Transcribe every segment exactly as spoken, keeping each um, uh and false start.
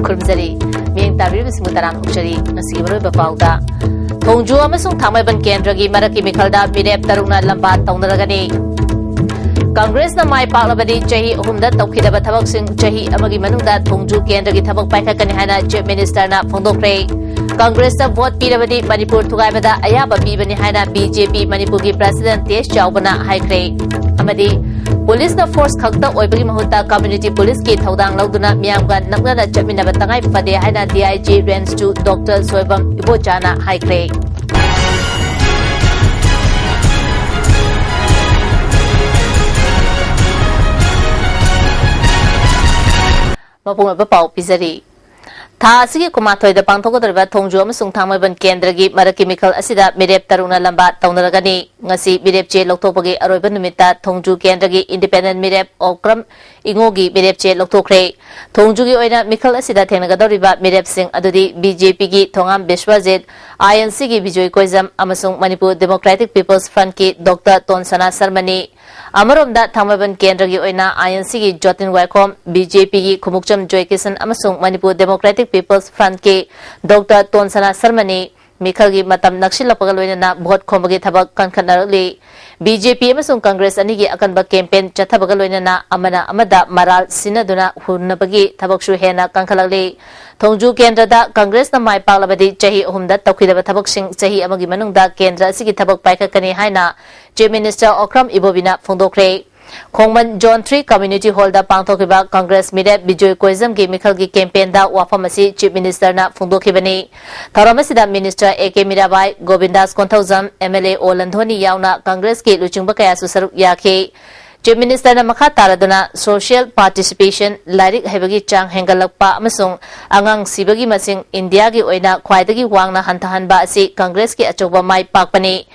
ꯈꯨꯔꯨꯝꯖꯔꯤ꯫ ꯃꯤꯠꯌꯦꯡ ꯇꯥꯕꯤꯔꯤꯕꯁꯤꯡꯕꯨ ꯇꯔꯥꯝꯅ ꯑꯣꯛꯆꯔꯤ꯫ ꯉꯁꯤꯒꯤ ꯃꯔꯨꯑꯣꯏꯕ ꯄꯥꯎꯗ, ꯊꯣꯡꯖꯨ ꯑꯃꯁꯨꯡ ꯊꯥꯡꯃꯩꯕꯟ ꯀꯦꯟꯗ꯭ꯔꯒꯤ ꯃꯔꯛꯀꯤ ꯃꯤꯈꯜꯗ ꯃꯤꯔꯦꯞ ꯇꯔꯨꯛꯅ ꯂꯝꯕꯥ ꯇꯧꯅꯔꯒꯅꯤ꯫ ꯀꯪꯒ꯭ꯔꯦꯁꯅ ꯃꯥꯏ ꯄꯥꯛꯂꯕꯗꯤ ꯆꯍꯤ ꯑꯍꯨꯝꯗ ꯇꯧꯈꯤꯗꯕ ꯊꯕꯛꯁꯤꯡ ꯆꯍꯤ ꯑꯃꯒꯤ ꯃꯅꯨꯡꯗ ꯊꯣꯡꯖꯨ ꯀꯦꯟꯗ꯭ꯔꯒꯤ ꯊꯕꯛ ꯄꯥꯏꯈꯠꯀꯅꯤ ꯍꯥꯏꯅ Chief Ministerꯅ ꯐꯣꯡꯗꯣꯛꯈ꯭ꯔꯦ꯫ ꯀꯪꯒ꯭ꯔꯦꯁꯇ ꯚꯣꯠ ꯄꯤꯔꯕꯗꯤ ꯃꯅꯤꯄꯨꯔ ꯊꯨꯒꯥꯏꯕꯗ ꯑꯌꯥꯕ ꯄꯤꯕꯅꯤ ꯍꯥꯏꯅ BJP ꯃꯅꯤꯄꯨꯔꯒꯤ President ꯇꯦꯖ ꯆꯥꯎꯕꯅ ꯍꯥꯏꯈ꯭ꯔꯦ꯫ ꯑꯃꯗꯤ ꯄꯨꯂꯤꯁꯅ force ꯈꯛꯇ ꯑꯣꯏꯕꯒꯤ ꯃꯍꯨꯠꯇ community policeꯀꯤ ꯊꯧꯗꯥꯡ ꯂꯧꯗꯨꯅ ꯃꯤꯌꯥꯝꯒ ꯅꯛꯅꯅ ꯆꯠꯃꯤꯟꯅꯕ ꯇꯉꯥꯏ ꯐꯗꯦ ꯍꯥꯏꯅ DIG Range two Doctor Soibam ꯏꯕꯣꯆꯥꯅ ꯍꯥꯏꯈ꯭ꯔꯦ꯫ ꯃꯄꯨꯡ ꯑꯣꯏꯕ ꯄꯥꯎ ꯄꯤꯖꯔꯤ꯫ ꯊꯥ ꯑꯁꯤꯒꯤ ꯀꯨꯟꯃꯥꯊꯣꯏꯗ ꯄꯥꯡꯊꯣꯛꯀꯗꯧꯔꯤꯕ ꯊꯣꯡꯖꯨ ꯑꯃꯁꯨꯡ ꯊꯥꯡꯃꯩꯕꯟ ꯀꯦꯟꯗ꯭ꯔꯒꯤ ꯃꯔꯛꯀꯤ ꯃꯤꯈꯜ ꯑꯁꯤꯗ ꯃꯤꯔꯦꯞ ꯇꯔꯨꯛꯅ ꯂꯝꯕꯥ ꯇꯧꯅꯔꯒꯅꯤ꯫ ꯉꯁꯤ ꯃꯤꯔꯦꯞ ꯆꯦ ꯂꯧꯊꯣꯛꯄꯒꯤ ꯑꯔꯣꯏꯕ ꯅꯨꯃꯤꯠꯇ ꯊꯣꯡꯖꯨ ꯀꯦꯟꯗ꯭ꯔꯒꯤ independent ꯃꯤꯔꯦꯞ ꯑꯣꯀ꯭ꯔꯝ ꯏꯉꯣꯒꯤ ꯃꯤꯔꯦꯞ ꯆꯦ ꯂꯧꯊꯣꯛꯈ꯭ꯔꯦ꯫ ꯊꯣꯡꯖꯨꯒꯤ ꯑꯣꯏꯅ ꯃꯤꯈꯜ ꯑꯁꯤꯗ ꯊꯦꯡꯅꯒꯗꯧꯔꯤꯕ ꯃꯤꯔꯦꯞꯁꯤꯡ ꯑꯗꯨꯗꯤ BJPꯒꯤ ꯊꯣꯉꯥꯝ ꯕꯤꯁ꯭ꯋꯖꯤꯠ, INCꯒꯤ ꯕꯤꯖꯣꯏ ꯀꯣꯏꯖꯝ ꯑꯃꯁꯨꯡ ꯃꯅꯤꯄꯨꯔ Democratic People's Frontꯀꯤ Doctor ꯇꯣꯟꯁꯅꯥ ꯁꯔꯃꯅꯤ꯫ ꯑꯃꯔꯣꯝꯗ ꯊꯥꯡꯃꯩꯕꯟ ꯀꯦꯟꯗ꯭ꯔꯒꯤ ꯑꯣꯏꯅ INCꯒꯤ ꯖꯣꯇꯤꯟ ꯋꯥꯏꯈꯣꯝ, BJPꯒꯤ ꯈꯨꯃꯨꯛꯆꯝ ꯖꯣꯏꯀꯤꯁꯟ ꯑꯃꯁꯨꯡ ꯃꯅꯤꯄꯨꯔ Democratic People's Frontꯀꯤ Doctor ꯇꯣꯟꯁꯅꯥ ꯁꯔꯃꯅꯤ꯫ ꯃꯤꯈꯜꯒꯤ ꯃꯇꯝ ꯅꯛꯁꯤꯜꯂꯛꯄꯒ ꯂꯣꯏꯅꯅ ꯚꯣꯠ ꯈꯣꯝꯕꯒꯤ ꯊꯕꯛ ꯀꯟꯈꯠꯅꯔꯛꯂꯤ꯫ BJP ꯑꯃꯁꯨꯡ ꯀꯪꯒ꯭ꯔꯦꯁ ꯑꯅꯤꯒꯤ ꯑꯀꯟꯕ campaign ꯆꯠꯊꯕꯒ ꯂꯣꯏꯅꯅ ꯑꯃꯅ ꯑꯃꯗ ꯃꯔꯥꯜ ꯁꯤꯟꯅꯗꯨꯅ ꯍꯨꯟꯅꯕꯒꯤ ꯊꯕꯛꯁꯨ ꯍꯦꯟꯅ ꯀꯟꯈꯠꯂꯛꯂꯤ꯫ ꯊꯣꯡꯖꯨ ꯀꯦꯟꯗ꯭ꯔꯗ ꯀꯪꯒ꯭ꯔꯦꯁꯅ ꯃꯥꯏ ꯄꯥꯛꯂꯕꯗꯤ ꯆꯍꯤ ꯑꯍꯨꯝꯗ ꯇꯧꯈꯤꯗꯕ ꯊꯕꯛꯁꯤꯡ ꯆꯍꯤ ꯑꯃꯒꯤ ꯃꯅꯨꯡꯗ ꯀꯦꯟꯗ꯭ꯔ ꯑꯁꯤꯒꯤ ꯊꯕꯛ ꯄꯥꯏꯈꯠꯀꯅꯤ ꯍꯥꯏꯅ Chief Minister Okram ꯏꯕꯣꯕꯤꯅ ꯐꯣꯡꯗꯣꯛꯈ꯭ꯔꯦ꯫ ꯈꯣꯡꯃꯟ Zone three Community Hallꯗ ꯄꯥꯡꯊꯣꯛꯈꯤꯕ ꯀꯪꯒ꯭ꯔꯦꯁ ꯃꯤꯔꯦꯞ ꯕꯤꯖꯣꯏ ꯀꯣꯏꯖꯝꯒꯤ ꯃꯤꯈꯜꯒꯤ campaignꯗ ꯋꯥꯐꯝ ꯑꯁꯤ Chief Ministerꯅ ꯐꯣꯡꯗꯣꯛꯈꯤꯕꯅꯤ꯫ ꯊꯧꯔꯝ ꯑꯁꯤꯗ Minister A K Mirabai, ꯒꯣꯕꯤꯟꯗꯥꯁ Konthoujam, MLA ꯑꯣ ꯂꯟꯊꯣꯅꯤ ꯌꯥꯎꯅ ꯀꯪꯒ꯭ꯔꯦꯁꯀꯤ ꯂꯨꯆꯤꯡꯕ ꯀꯌꯥꯁꯨ ꯁꯔꯨꯛ ꯌꯥꯈꯤ꯫ Chief Ministerꯅ ꯃꯈꯥ ꯇꯥꯔꯗꯨꯅ social participation, ꯂꯥꯏꯔꯤꯛ ꯍꯩꯕꯒꯤ ꯆꯥꯡ ꯍꯦꯟꯒꯠꯂꯛꯄ ꯑꯃꯁꯨꯡ ꯑꯉꯥꯡ ꯁꯤꯕꯒꯤ ꯃꯁꯤꯡ ꯏꯟꯗꯤꯌꯥꯒꯤ ꯑꯣꯏꯅ ꯈ꯭ꯋꯥꯏꯗꯒꯤ ꯋꯥꯡꯅ ꯍꯟꯊꯍꯟꯕ ꯑꯁꯤ ꯀꯪꯒ꯭ꯔꯦꯁꯀꯤ ꯑꯆꯧꯕ ꯃꯥꯏ ꯄꯥꯛꯄꯅꯤ꯫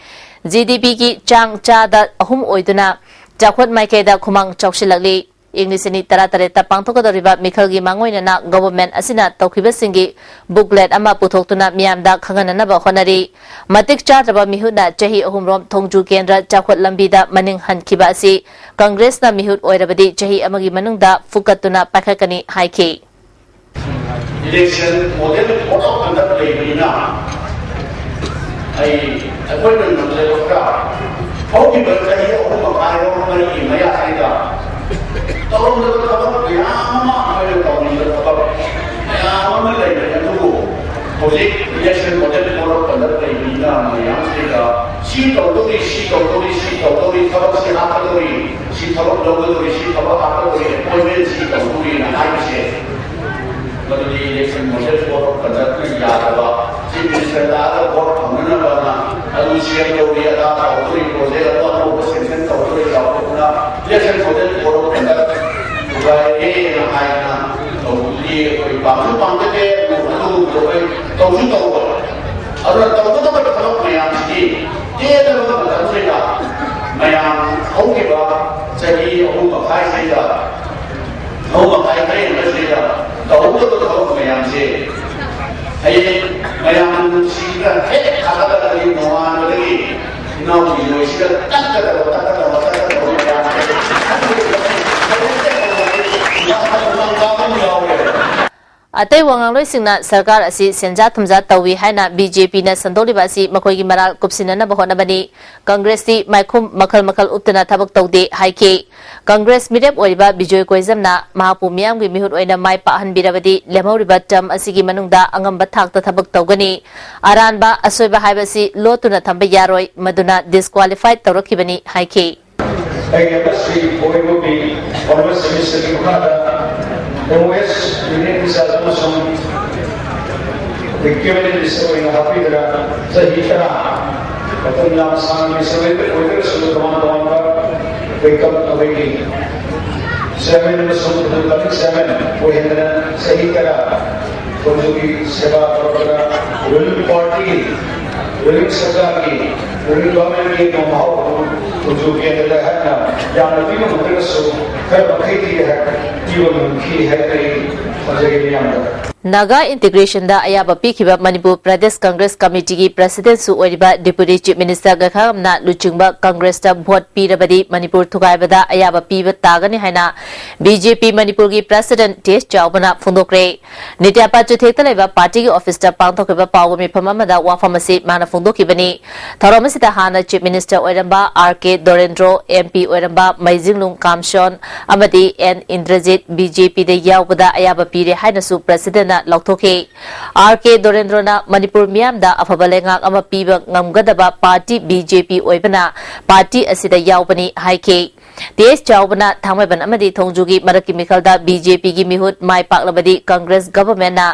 GDPꯒꯤ ꯆꯥꯡ ꯆꯥꯗ ꯑꯍꯨꯝ ꯑꯣꯏꯗꯨꯅ ꯆꯥꯎꯈꯠ ꯃꯥꯏꯀꯩꯗ ꯈꯨꯃꯥꯡ ꯆꯥꯎꯁꯤꯜꯂꯛꯂꯤ꯫ ꯏꯪ ꯂꯤꯁꯤꯡ ꯑꯅꯤ ꯇꯔꯥꯇꯔꯦꯠꯇ ꯄꯥꯡꯊꯣꯛꯀꯗꯧꯔꯤꯕ ꯃꯤꯈꯜꯒꯤ ꯃꯥꯡꯑꯣꯏꯅꯅ government ꯑꯁꯤꯅ ꯇꯧꯈꯤꯕꯁꯤꯡꯒꯤ booklet ꯑꯃ ꯄꯨꯊꯣꯛꯇꯨꯅ ꯃꯤꯌꯥꯝꯗ ꯈꯪꯍꯟꯅꯅꯕ ꯍꯣꯠꯅꯔꯤ꯫ ꯃꯇꯤꯛ ꯆꯥꯗ꯭ꯔꯕ ꯃꯤꯍꯨꯠꯅ ꯆꯍꯤ ꯑꯍꯨꯝꯔꯣꯝ ꯊꯣꯡꯖꯨ ꯀꯦꯟꯗ꯭ꯔ ꯆꯥꯎꯈꯠ ꯂꯝꯕꯤꯗ ꯃꯅꯤꯡ ꯍꯟꯈꯤꯕ ꯑꯁꯤ ꯀꯪꯒ꯭ꯔꯦꯁꯅ ꯃꯤꯍꯨꯠ ꯑꯣꯏꯔꯕꯗꯤ ꯆꯍꯤ ꯑꯃꯒꯤ ꯃꯅꯨꯡꯗ ꯐꯨꯀꯠꯇꯨꯅ ꯄꯥꯏꯈꯠꯀꯅꯤ ꯍꯥꯏꯈꯤ꯫ Election model code of conduct ꯂꯩꯕꯅꯤꯅ ꯑꯩ ꯑꯩꯈꯣꯏꯅ ꯉꯝꯖꯕ ꯈꯔ ꯍꯧꯈꯤꯕ ꯆꯍꯤ ꯑꯍꯨꯝ ꯃꯈꯥꯏꯔꯣꯝ ꯃꯔꯤꯒꯤ ꯃꯌꯥꯁꯤꯗ ꯇꯧꯔꯝꯗꯕ ꯊꯕꯛ ꯃꯌꯥꯝ ꯑꯃ, ꯑꯩꯈꯣꯏꯅ ꯇꯧꯅꯤꯡꯕ ꯊꯕꯛ ꯃꯌꯥꯝ ꯑꯃ ꯂꯩꯕꯅꯤ꯫ ꯑꯗꯨꯕꯨ ꯍꯧꯖꯤꯛ election model code of conduct ꯂꯩꯕꯅꯤꯅ ꯃꯌꯥꯝꯁꯤꯗ ꯁꯤ ꯇꯧꯗꯧꯔꯤ, ꯁꯤ ꯇꯧꯗꯧꯔꯤ, ꯁꯤ ꯇꯧꯗꯧꯔꯤ, ꯊꯕꯛꯁꯤ ꯍꯥꯞꯀꯗꯧꯔꯤ, ꯁꯤ ꯊꯕꯛ ꯂꯧꯒꯗꯧꯔꯤ, ꯁꯤ ꯊꯕꯛ ꯍꯥꯞꯀꯗꯧꯔꯤ, appointment ꯁꯤ ꯇꯧꯗꯧꯔꯤꯅ ꯍꯥꯏꯕꯁꯦ, ꯃꯗꯨꯗꯤ election model code of conduct ꯅ ꯌꯥꯗꯕ꯫ Chief Minister ꯂꯥꯛꯑꯒ vote ꯐꯪꯅꯅꯕꯅ ꯑꯗꯨ ꯁꯦꯝꯗꯧꯔꯤ, ꯑꯗꯥ ꯇꯧꯗꯧꯔꯤ, project ꯑꯗꯨ ꯑꯅꯧꯕ sanction ꯇꯧꯗꯧꯔꯤ ꯂꯥꯎꯊꯣꯛꯇꯅ election model code of conduct ꯊꯨꯒꯥꯏꯔꯦꯅ ꯍꯥꯏꯗꯅ ꯇꯧꯕꯗꯨꯗꯤ ꯑꯩꯈꯣꯏ ꯄꯥꯝꯁꯨ ꯄꯥꯝꯖꯗꯦ, ꯑꯗꯨꯒꯨꯝꯕꯗꯣ ꯑꯩꯈꯣꯏ ꯇꯧꯁꯨ ꯇꯧꯔꯣꯏ꯫ ꯑꯗꯨꯅ ꯇꯧꯒꯗꯕ ꯊꯕꯛ ꯃꯌꯥꯝꯁꯤꯗꯤ ꯇꯦꯜꯂꯕ ꯃꯇꯝꯁꯤꯗ ꯃꯌꯥꯝ ꯍꯧꯈꯤꯕ ꯆꯍꯤ ꯑꯍꯨꯝ ꯃꯈꯥꯏꯁꯤꯗ ꯊꯧꯕ ꯀꯥꯏꯊꯔꯛꯏꯕꯁꯤꯗ ꯇꯧꯍꯧꯗꯕ ꯊꯕꯛ ꯃꯌꯥꯝꯁꯦ ꯍꯌꯦꯡ ꯃꯌꯥꯝ ꯅꯨꯡꯁꯤꯅ ꯍꯦꯛ ꯊꯥꯒꯠꯂꯒꯗꯤ ꯅꯣꯡꯉꯥꯟꯕꯗꯒꯤ ꯏꯅꯥꯎꯄꯤ ꯂꯣꯏꯁꯤꯗ ꯇꯛꯀꯗꯕ, ꯇꯛꯀꯗꯕ, ꯇꯛꯀꯗꯕ ꯃꯌꯥꯝꯁꯦ ꯍꯧꯖꯤꯛꯇ ꯍꯧꯔꯗꯤ ꯋꯥꯈꯜ ꯃꯪ ꯀꯥꯕ ꯑꯃ ꯌꯥꯎꯔꯦ꯫ ꯑꯇꯩ ꯋꯥ ꯉꯥꯡꯂꯣꯏꯁꯤꯡꯅ ꯁꯔꯀꯥꯔ ꯑꯁꯤ ꯁꯦꯟꯖꯥ ꯊꯨꯝꯖꯥ ꯇꯧꯏ ꯍꯥꯏꯅ ꯕꯤ ꯖꯦ ꯄꯤꯅ ꯁꯟꯗꯣꯛꯂꯤꯕ ꯑꯁꯤ ꯃꯈꯣꯏꯒꯤ ꯃꯔꯥꯜ ꯀꯨꯞꯁꯤꯟꯅꯅꯕ ꯍꯣꯠꯅꯕꯅꯤ꯫ ꯀꯪꯒ꯭ꯔꯦꯁꯇꯤ ꯃꯥꯏꯈꯨꯝ ꯃꯈꯜ ꯃꯈꯜ ꯎꯞꯇꯅ ꯊꯕꯛ ꯇꯧꯗꯦ ꯍꯥꯏꯈꯤ꯫ ꯀꯪꯒ꯭ꯔꯦꯁ ꯃꯤꯔꯦꯞ ꯑꯣꯏꯔꯤꯕ ꯕꯤꯖꯣꯏ ꯀꯣꯏꯖꯝꯅ ꯃꯍꯥꯛꯄꯨ ꯃꯤꯌꯥꯝꯒꯤ ꯃꯤꯍꯨꯠ ꯑꯣꯏꯅ ꯃꯥꯏ ꯄꯥꯛꯍꯟꯕꯤꯔꯕꯗꯤ ꯂꯦꯝꯍꯧꯔꯤꯕ term ꯑꯁꯤꯒꯤ ꯃꯅꯨꯡꯗ ꯑꯉꯝꯕ ꯊꯥꯛꯇ ꯊꯕꯛ ꯇꯧꯒꯅꯤ꯫ ꯑꯔꯥꯟꯕ, ꯑꯁꯣꯏꯕ ꯍꯥꯏꯕꯁꯤ ꯂꯣꯠꯇꯨꯅ ꯊꯝꯕ ꯌꯥꯔꯣꯏ, ꯃꯗꯨꯅ disqualified ꯇꯧꯔꯛꯈꯤꯕꯅꯤ ꯍꯥꯏꯈꯤ꯫ ꯑꯩꯒꯤ ꯃꯁꯤ ꯑꯣꯏꯕꯒꯤ Honorable Chief Minister ꯒꯤ ꯃꯈꯥꯗ M O S Union Discharge ꯑꯃꯁꯨꯡ Requirement List ꯑꯣꯏꯅ ꯍꯥꯞꯄꯤꯗꯅ ꯆꯍꯤ ꯇꯔꯥ ꯃꯇꯝ ꯌꯥꯝ ꯁꯥꯡꯅ ꯃꯤꯁꯟ ꯑꯣꯏꯗ꯭ꯔꯁꯨ ꯇꯣꯉꯥꯟ ꯇꯣꯉꯥꯟꯕ ꯑꯩꯈꯣꯏ ꯀꯝ-, ꯑꯩꯈꯣꯏꯒꯤ Chairman ꯑꯃꯁꯨꯡ Public Chairman ꯑꯣꯏꯍꯟꯗꯅ ꯆꯍꯤ ꯇꯔꯥ ꯈꯨꯟꯖꯨꯒꯤ ꯁꯦꯕꯥ ꯇꯧꯔꯛꯄꯗ ruling party ꯒꯤ, ruling ꯁꯔꯀꯥꯔꯒꯤ, ruling government ꯀꯤ ꯃꯍꯥꯎ ꯈꯨꯟꯖꯨ ꯀꯦꯟꯗ꯭ꯔꯗ ꯍꯥꯏꯅ ꯌꯥꯝꯅ ꯄꯤꯕ ꯉꯝꯗ꯭ꯔꯒꯁꯨ ꯈꯔ ꯃꯈꯩꯗꯤ ꯄꯤꯕ ꯉꯝꯈꯤ ꯍꯥꯏꯅ ꯑꯩ ꯊꯝꯖꯒꯦ ꯃꯤꯌꯥꯝꯗ꯫ ꯅꯥꯒꯥ ꯏꯟꯇꯤꯒ꯭ꯔꯦꯁꯟꯗ ꯑꯌꯥꯕ ꯄꯤꯈꯤꯕ ꯃꯅꯤꯄꯨꯔ ꯄ꯭ꯔꯗꯦꯁ ꯀꯪꯒ꯭ꯔꯦꯁ ꯀꯃꯤꯇꯤꯒꯤ ꯄ꯭ꯔꯁꯤꯗꯦꯟꯠꯁꯨ ꯑꯣꯏꯔꯤꯕ ꯗꯤꯄꯨꯇꯤ ꯆꯤꯐ ꯃꯤꯅꯤꯁꯇꯔ ꯒꯩꯈꯥꯉꯝꯅ ꯂꯨꯆꯤꯡꯕ ꯀꯪꯒ꯭ꯔꯦꯁꯇ ꯚꯣꯠ ꯄꯤꯔꯕꯗꯤ ꯃꯅꯤꯄꯨꯔ ꯊꯨꯒꯥꯏꯕꯗ ꯑꯌꯥꯕ ꯄꯤꯕ ꯇꯥꯒꯅꯤ ꯍꯥꯏꯅ ꯕꯤ ꯖꯦ ꯄꯤ ꯃꯅꯤꯄꯨꯔꯒꯤ ꯄ꯭ꯔꯁꯤꯗꯦꯟꯠ ꯇꯤ ꯑꯦꯁ ꯆꯥꯎꯕꯅ ꯐꯣꯡꯗꯣꯛꯈ꯭ꯔꯦ꯫ ꯅꯤꯇ꯭ꯌꯥꯄꯥꯠ ꯆꯨꯊꯦꯛꯇ ꯂꯩꯕ ꯄꯥꯔꯇꯤꯒꯤ ꯑꯣꯐꯤꯁꯇ ꯄꯥꯡꯊꯣꯛꯈꯤꯕ ꯄꯥꯎꯒ ꯃꯤꯐꯝ ꯑꯃꯗ ꯋꯥꯐꯝ ꯑꯁꯤ ꯃꯥꯅ ꯐꯣꯡꯗꯣꯛꯈꯤꯕꯅꯤ꯫ ꯊꯧꯔꯝ ꯑꯁꯤꯗ ꯍꯥꯟꯅ ꯆꯤꯐ ꯃꯤꯅꯤꯁꯇꯔ ꯑꯣꯏꯔꯝꯕ ꯑꯥꯔ ꯀꯦ ꯗꯣꯔꯦꯟꯗ꯭ꯔꯣ, ꯑꯦꯝ ꯄꯤ ꯑꯣꯏꯔꯝꯕ ꯃꯩꯖꯤꯡꯂꯨꯡ ꯀꯥꯝꯁꯣꯟ ꯑꯃꯗꯤ ꯑꯦꯟ ꯏꯟꯗ꯭ꯔꯖꯤꯠ ꯕꯤ ꯖꯦ ꯄꯤꯗ ꯌꯥꯎꯕꯗ ꯑꯌꯥꯕ ꯄꯤꯔꯦ ꯍꯥꯏꯅꯁꯨ ꯄ꯭ꯔꯁꯤꯗꯦꯟꯠꯅ ꯂꯥꯎꯊꯣꯛꯈꯤ꯫ ꯑꯥꯔ ꯀꯦ ꯗꯣꯔꯦꯟꯗ꯭ꯔꯣꯅ ꯃꯅꯤꯄꯨꯔ ꯃꯤꯌꯥꯝꯗ ꯑꯐꯕ ꯂꯩꯉꯥꯛ ꯑꯃ ꯄꯤꯕ ꯉꯝꯒꯗꯕ ꯄꯥꯔꯇꯤ ꯕꯤ ꯖꯦ ꯄꯤ ꯑꯣꯏꯕꯅ ꯄꯥꯔꯇꯤ ꯑꯁꯤꯗ ꯌꯥꯎꯕꯅꯤ ꯍꯥꯏꯈꯤ꯫ ꯇꯤ ꯑꯦꯁ ꯆꯥꯎꯕꯅ ꯊꯥꯡꯃꯩꯕꯟ ꯑꯃꯗꯤ ꯊꯣꯡꯖꯨꯒꯤ ꯃꯔꯛꯀꯤ ꯃꯤꯈꯜꯗ ꯕꯤ ꯖꯦ ꯄꯤꯒꯤ ꯃꯤꯍꯨꯠ ꯃꯥꯏ ꯄꯥꯛꯂꯕꯗꯤ ꯀꯪꯒ꯭ꯔꯦꯁ ꯒꯚꯔꯟꯃꯦꯟꯠꯅ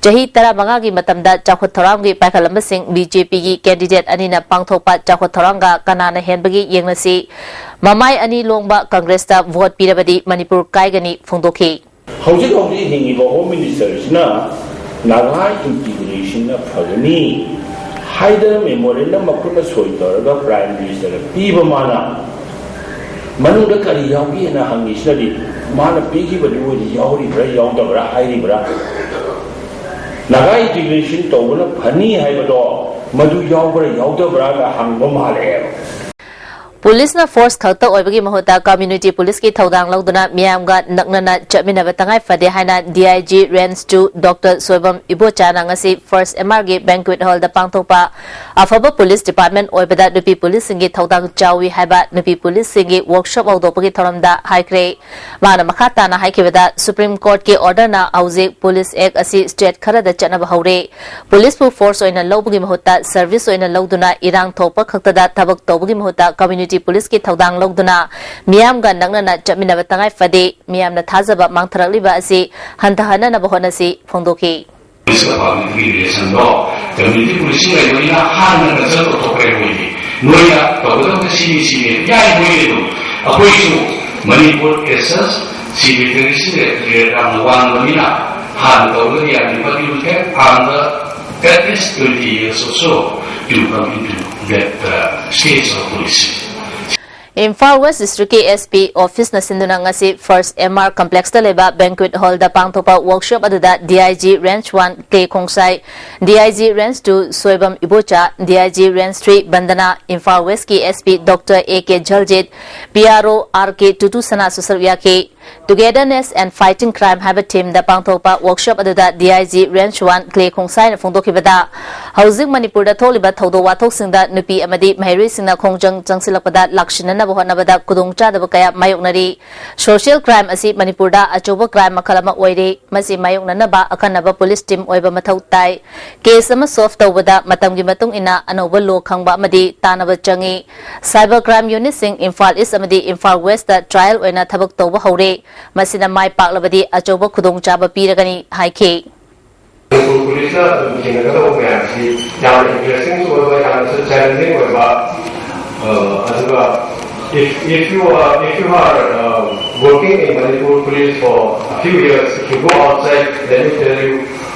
ꯆꯍꯤ ꯇꯔꯥꯃꯉꯥꯒꯤ ꯃꯇꯝꯗ ꯆꯥꯎꯈꯠ ꯊꯧꯔꯥꯡꯒꯤ ꯄꯥꯏꯈꯠꯂꯝꯕꯁꯤꯡ ꯕꯤ ꯖꯦ ꯄꯤꯒꯤ ꯀꯦꯟꯗꯤꯗꯦꯠ ꯑꯅꯤꯅ ꯄꯥꯡꯊꯣꯛꯄ ꯆꯥꯎꯈꯠ ꯊꯧꯔꯥꯡꯒ ꯀꯅꯥꯅ ꯍꯦꯟꯕꯒꯦ ꯌꯦꯡꯅꯁꯤ꯫ ꯃꯃꯥꯏ ꯑꯅꯤ ꯂꯣꯡꯕ ꯀꯪꯒ꯭ꯔꯦꯁꯇ ꯚꯣꯠ ꯄꯤꯔꯕꯗꯤ ꯃꯅꯤꯄꯨꯔ ꯀꯥꯏꯒꯅꯤ ꯐꯣꯡꯗꯣꯛꯈꯤ꯫ ꯍꯧꯖꯤꯛ ꯍꯧꯖꯤꯛ ꯍꯤꯡꯉꯤꯕ ꯍꯣꯝ ꯃꯤꯅꯤꯁꯇꯔꯁꯤꯅ ꯅꯥꯒꯥ ꯏꯟꯇꯤꯒ꯭ꯔꯦꯁꯟꯅ ꯐꯒꯅꯤ ꯍꯥꯏꯗꯅ ꯃꯦꯃꯣꯔꯦꯟꯗꯝ ꯃꯈꯨꯠꯅ ꯁꯣꯏ ꯇꯧꯔꯒ ꯄ꯭ꯔꯥꯏꯝ ꯃꯤꯅꯤꯁꯇꯔꯗ ꯄꯤꯕ ꯃꯥꯅ ꯃꯅꯨꯡꯗ ꯀꯔꯤ ꯌꯥꯎꯒꯦꯅ ꯍꯪꯉꯤꯁꯤꯅꯗꯤ ꯃꯥꯅ ꯄꯤꯈꯤꯕꯗꯨ ꯑꯣꯏꯗꯤ ꯌꯥꯎꯔꯤꯕ꯭ꯔꯥ ꯌꯥꯎꯗꯕ꯭ꯔꯥ ꯍꯥꯏꯔꯤꯕ꯭ꯔꯥ? ꯅꯥꯒꯥ ꯏꯟꯇꯤꯒ꯭ꯔꯦꯁꯟ ꯇꯧꯕꯅ ꯐꯅꯤ ꯍꯥꯏꯕꯗꯣ ꯃꯗꯨ ꯌꯥꯎꯕ꯭ꯔꯥ ꯌꯥꯎꯗꯕ꯭ꯔꯥꯒ ꯍꯪꯕ ꯃꯥꯜꯂꯦꯕ꯫ ꯄꯨꯂꯤꯁꯅ ꯐꯣꯔꯁ ꯈꯛꯇ ꯑꯣꯏꯕꯒꯤ ꯃꯍꯨꯠꯇ ꯀꯝꯃ꯭ꯌꯨꯅꯤꯇꯤ ꯄꯨꯂꯤꯁꯀꯤ ꯊꯧꯗꯥꯡ ꯂꯧꯗꯨꯅ ꯃꯤꯌꯥꯝꯒ ꯅꯛꯅꯅ ꯆꯠꯃꯤꯟꯅꯕ ꯇꯉꯥꯏ ꯐꯗꯦ ꯍꯥꯏꯅ D I G range two doctor Soibam ꯏꯕꯣꯆꯥꯅ ꯉꯁꯤ ꯐꯥꯔꯁ ꯑꯦꯝ ꯑꯥꯔꯒꯤ ꯕꯦꯡꯀ꯭ꯋꯦꯠ ꯍꯣꯜꯗ ꯄꯥꯡꯊꯣꯛꯄ ꯑꯐꯕ ꯄꯨꯂꯤꯁ ꯗꯤꯄꯥꯔꯠꯃꯦꯟꯠ ꯑꯣꯏꯕꯗ ꯅꯨꯄꯤ ꯄꯨꯂꯤꯁꯁꯤꯡꯒꯤ ꯊꯧꯗꯥꯡ ꯆꯥꯎꯏ ꯍꯥꯏꯕ ꯅꯨꯄꯤ ꯄꯨꯂꯤꯁꯁꯤꯡꯒꯤ ꯋꯥꯔꯛꯁꯣꯞ ꯍꯧꯗꯣꯛꯄꯒꯤ ꯊꯧꯔꯝꯗ ꯍꯥꯏꯈ꯭ꯔꯦ꯫ ꯃꯥꯅ ꯃꯈꯥ ꯇꯥꯅ ꯍꯥꯏꯈꯤꯕꯗ, ꯁꯨꯄ꯭ꯔꯤꯝ ꯀꯣꯔꯠꯀꯤ ꯑꯣꯔꯗꯔꯅ ꯍꯧꯖꯤꯛ ꯄꯨꯂꯤꯁ ꯑꯦꯛ ꯑꯁꯤ ꯁ꯭ꯇꯦꯠ ꯈꯔꯗ ꯆꯠꯅꯕ ꯍꯧꯔꯦ꯫ ꯄꯨꯂꯤꯁꯄꯨ ꯐꯣꯔꯁ ꯑꯣꯏꯅ ꯂꯧꯕꯒꯤ ꯃꯍꯨꯠꯇ ꯁꯔꯚꯤꯁ ꯑꯣꯏꯅ ꯂꯧꯗꯨꯅ ꯏꯔꯥꯡ ꯊꯣꯛꯄ ꯈꯛꯇꯗ ꯊꯕꯛ ꯇꯧꯕꯒꯤ ꯃꯍꯨꯠꯇ ꯀꯝꯃ꯭ꯌꯨꯅꯤꯇꯤ ꯄꯨꯂꯤꯁꯀꯤ ꯊꯧꯗꯥꯡ ꯂꯧꯗꯨꯅ ꯃꯤꯌꯥꯝꯒ ꯅꯛꯅꯅ ꯆꯠꯃꯤꯟꯅꯕ ꯇꯉꯥꯏ ꯐꯗꯦ꯫ ꯃꯤꯌꯥꯝꯅ ꯊꯥꯖꯕ ꯃꯥꯡꯊꯔꯛꯂꯤꯕ ꯑꯁꯤ ꯍꯟꯊꯍꯟꯅꯅꯕ ꯍꯣꯠꯅꯁꯤ ꯐꯣꯡꯗꯣꯛꯈꯤ꯫ ꯄꯨꯂꯤꯁꯀ ꯄꯕ꯭ꯂꯤꯛꯀꯤ ꯔꯤꯂꯦꯁꯟꯗꯣ ꯀꯝꯃ꯭ꯌꯨꯅꯤꯇꯤ ꯄꯨꯂꯤꯁꯤꯡ ꯂꯩꯕꯅꯤꯅ ꯍꯥꯟꯅ ꯀꯟꯁꯜ ꯇꯧꯊꯣꯛꯈ꯭ꯔꯦ ꯃꯣꯏꯗꯤ꯫ ꯅꯣꯏꯅ ꯇꯧꯒꯗꯕꯁꯦ ꯁꯤꯅꯤ, ꯁꯤꯅꯤ꯫ ꯌꯥꯏ, ꯃꯣꯏꯗꯤ ꯑꯗꯨꯝ꯫ ꯑꯩꯈꯣꯏꯁꯨ ꯃꯅꯤꯄꯨꯔ ꯑꯦꯁ ꯑꯦꯁ ꯁꯤ ꯕꯦꯇꯔꯤꯁꯤꯡ ꯔꯦꯠ ꯌꯥꯝꯅ ꯋꯥꯡꯕꯅꯤꯅ ꯍꯥꯟꯅ ꯇꯧꯔꯒꯗꯤ ꯌꯥꯅꯤ, but you have under at least twenty years or so to come into that, uh, stage of policing. Imphal west ꯗꯤꯁꯇ꯭ꯔꯤꯛꯀꯤ ꯑꯦꯁ ꯄꯤ ꯑꯣꯐꯤꯁꯅ ꯁꯤꯟꯗꯨꯅ ꯉꯁꯤ ꯐꯥꯔꯁ ꯑꯦꯝ ꯑꯥꯔ ꯀꯝꯄ꯭ꯂꯦꯛꯁꯇ ꯂꯩꯕ ꯕꯦꯡꯀ꯭ꯋꯦꯠ ꯍꯣꯜꯗ ꯄꯥꯡꯊꯣꯛꯄ ꯋꯥꯔꯛꯁꯣꯞ ꯑꯗꯨꯗ D I G range one Kle Khongsai, D I G range two Soibam Ibocha, D I G range three Bandana, Imphal ꯋꯦꯁꯀꯤ S P doctor A K Jaljit, P R O R K ꯇꯨꯇꯨꯁꯅꯥꯁꯨ ꯁꯔꯨꯛ ꯌꯥꯈꯤ꯫ Togetherness and Fighting Crime ꯍꯥꯏꯕ ꯊꯤꯝꯗ ꯄꯥꯡꯊꯣꯛꯄ ꯋꯥꯔꯛꯁꯣꯞ ꯑꯗꯨꯗ D I G range one Kle ꯈꯣꯡꯁꯥꯏꯅ ꯐꯣꯡꯗꯣꯛꯈꯤꯕꯗ, ꯍꯧꯖꯤꯛ ꯃꯅꯤꯄꯨꯔꯗ ꯊꯣꯛꯂꯤꯕ ꯊꯧꯗꯣꯛ ꯋꯥꯊꯣꯛꯁꯤꯡꯗ ꯅꯨꯄꯤ ꯑꯃꯗꯤ ꯃꯍꯩꯔꯣꯏꯁꯤꯡꯅ ꯈꯣꯡꯖꯪ ꯆꯪꯁꯤꯜꯂꯛꯄꯗ ꯂꯥꯛꯁꯤꯟꯅꯅꯕ ꯍꯣꯠꯅꯕꯗ ꯈꯨꯗꯣꯡꯆꯥꯗꯕ ꯀꯌꯥ ꯃꯥꯌꯣꯛꯅꯔꯤ꯫ ꯁꯣꯁꯤꯌꯦꯜ ꯀ꯭ꯔꯥꯏꯝ ꯑꯁꯤ ꯃꯅꯤꯄꯨꯔꯗ ꯑꯆꯧꯕ ꯀ꯭ꯔꯥꯏꯝ ꯃꯈꯜ ꯑꯃ ꯑꯣꯏꯔꯦ꯫ ꯃꯁꯤ ꯃꯥꯌꯣꯛꯅꯅꯕ ꯑꯈꯟꯅꯕ ꯄꯨꯂꯤꯁ ꯇꯤꯝ ꯑꯣꯏꯕ ꯃꯊꯧ ꯇꯥꯏ꯫ ꯀꯦꯁ ꯑꯃ ꯁꯣꯜꯚ ꯇꯧꯕꯗ ꯃꯇꯝꯒꯤ ꯃꯇꯨꯡ ꯏꯟꯅ ꯑꯅꯧꯕ ꯂꯣ ꯈꯪꯕ ꯑꯃꯗꯤ ꯇꯥꯟꯅꯕ ꯆꯪꯏ꯫ ꯁꯥꯏꯕꯔ ꯀ꯭ꯔꯥꯏꯝ ꯌꯨꯅꯤꯠꯁꯤꯡ ꯏꯝꯐꯥꯜ ꯏꯁ ꯑꯃꯗꯤ ꯏꯝꯐꯥꯜ ꯋꯦꯁꯇ ꯇ꯭ꯔꯥꯏꯌꯦꯜ ꯑꯣꯏꯅ ꯊꯕꯛ ꯇꯧꯕ ꯍꯧꯔꯦ꯫ ꯃꯁꯤꯅ ꯃꯥꯏ ꯄꯥꯛꯂꯕꯗꯤ ꯑꯆꯧꯕ ꯈꯨꯗꯣꯡꯆꯥꯕ ꯄꯤꯔꯒꯅꯤ ꯍꯥꯏꯈꯤ꯫ ꯃꯅꯤꯄꯨꯔ ꯄꯨꯂꯤꯁꯅ ꯑꯗꯨꯝ ꯊꯦꯡꯅꯒꯗꯧꯕ ꯃꯌꯥꯝꯁꯤ ꯌꯥꯝꯅ ꯏꯟꯇꯔꯦꯁꯇꯤꯡꯁꯨ ꯑꯣꯏꯕ, ꯌꯥꯝꯅꯁꯨ ꯆꯦꯂꯦꯟꯖꯤꯡ ꯑꯣꯏꯕ, ꯑ, ꯑꯗꯨꯒ if, if you are, if you are, uh, working in Manipur police for a few years, if you go outside, let me tell you,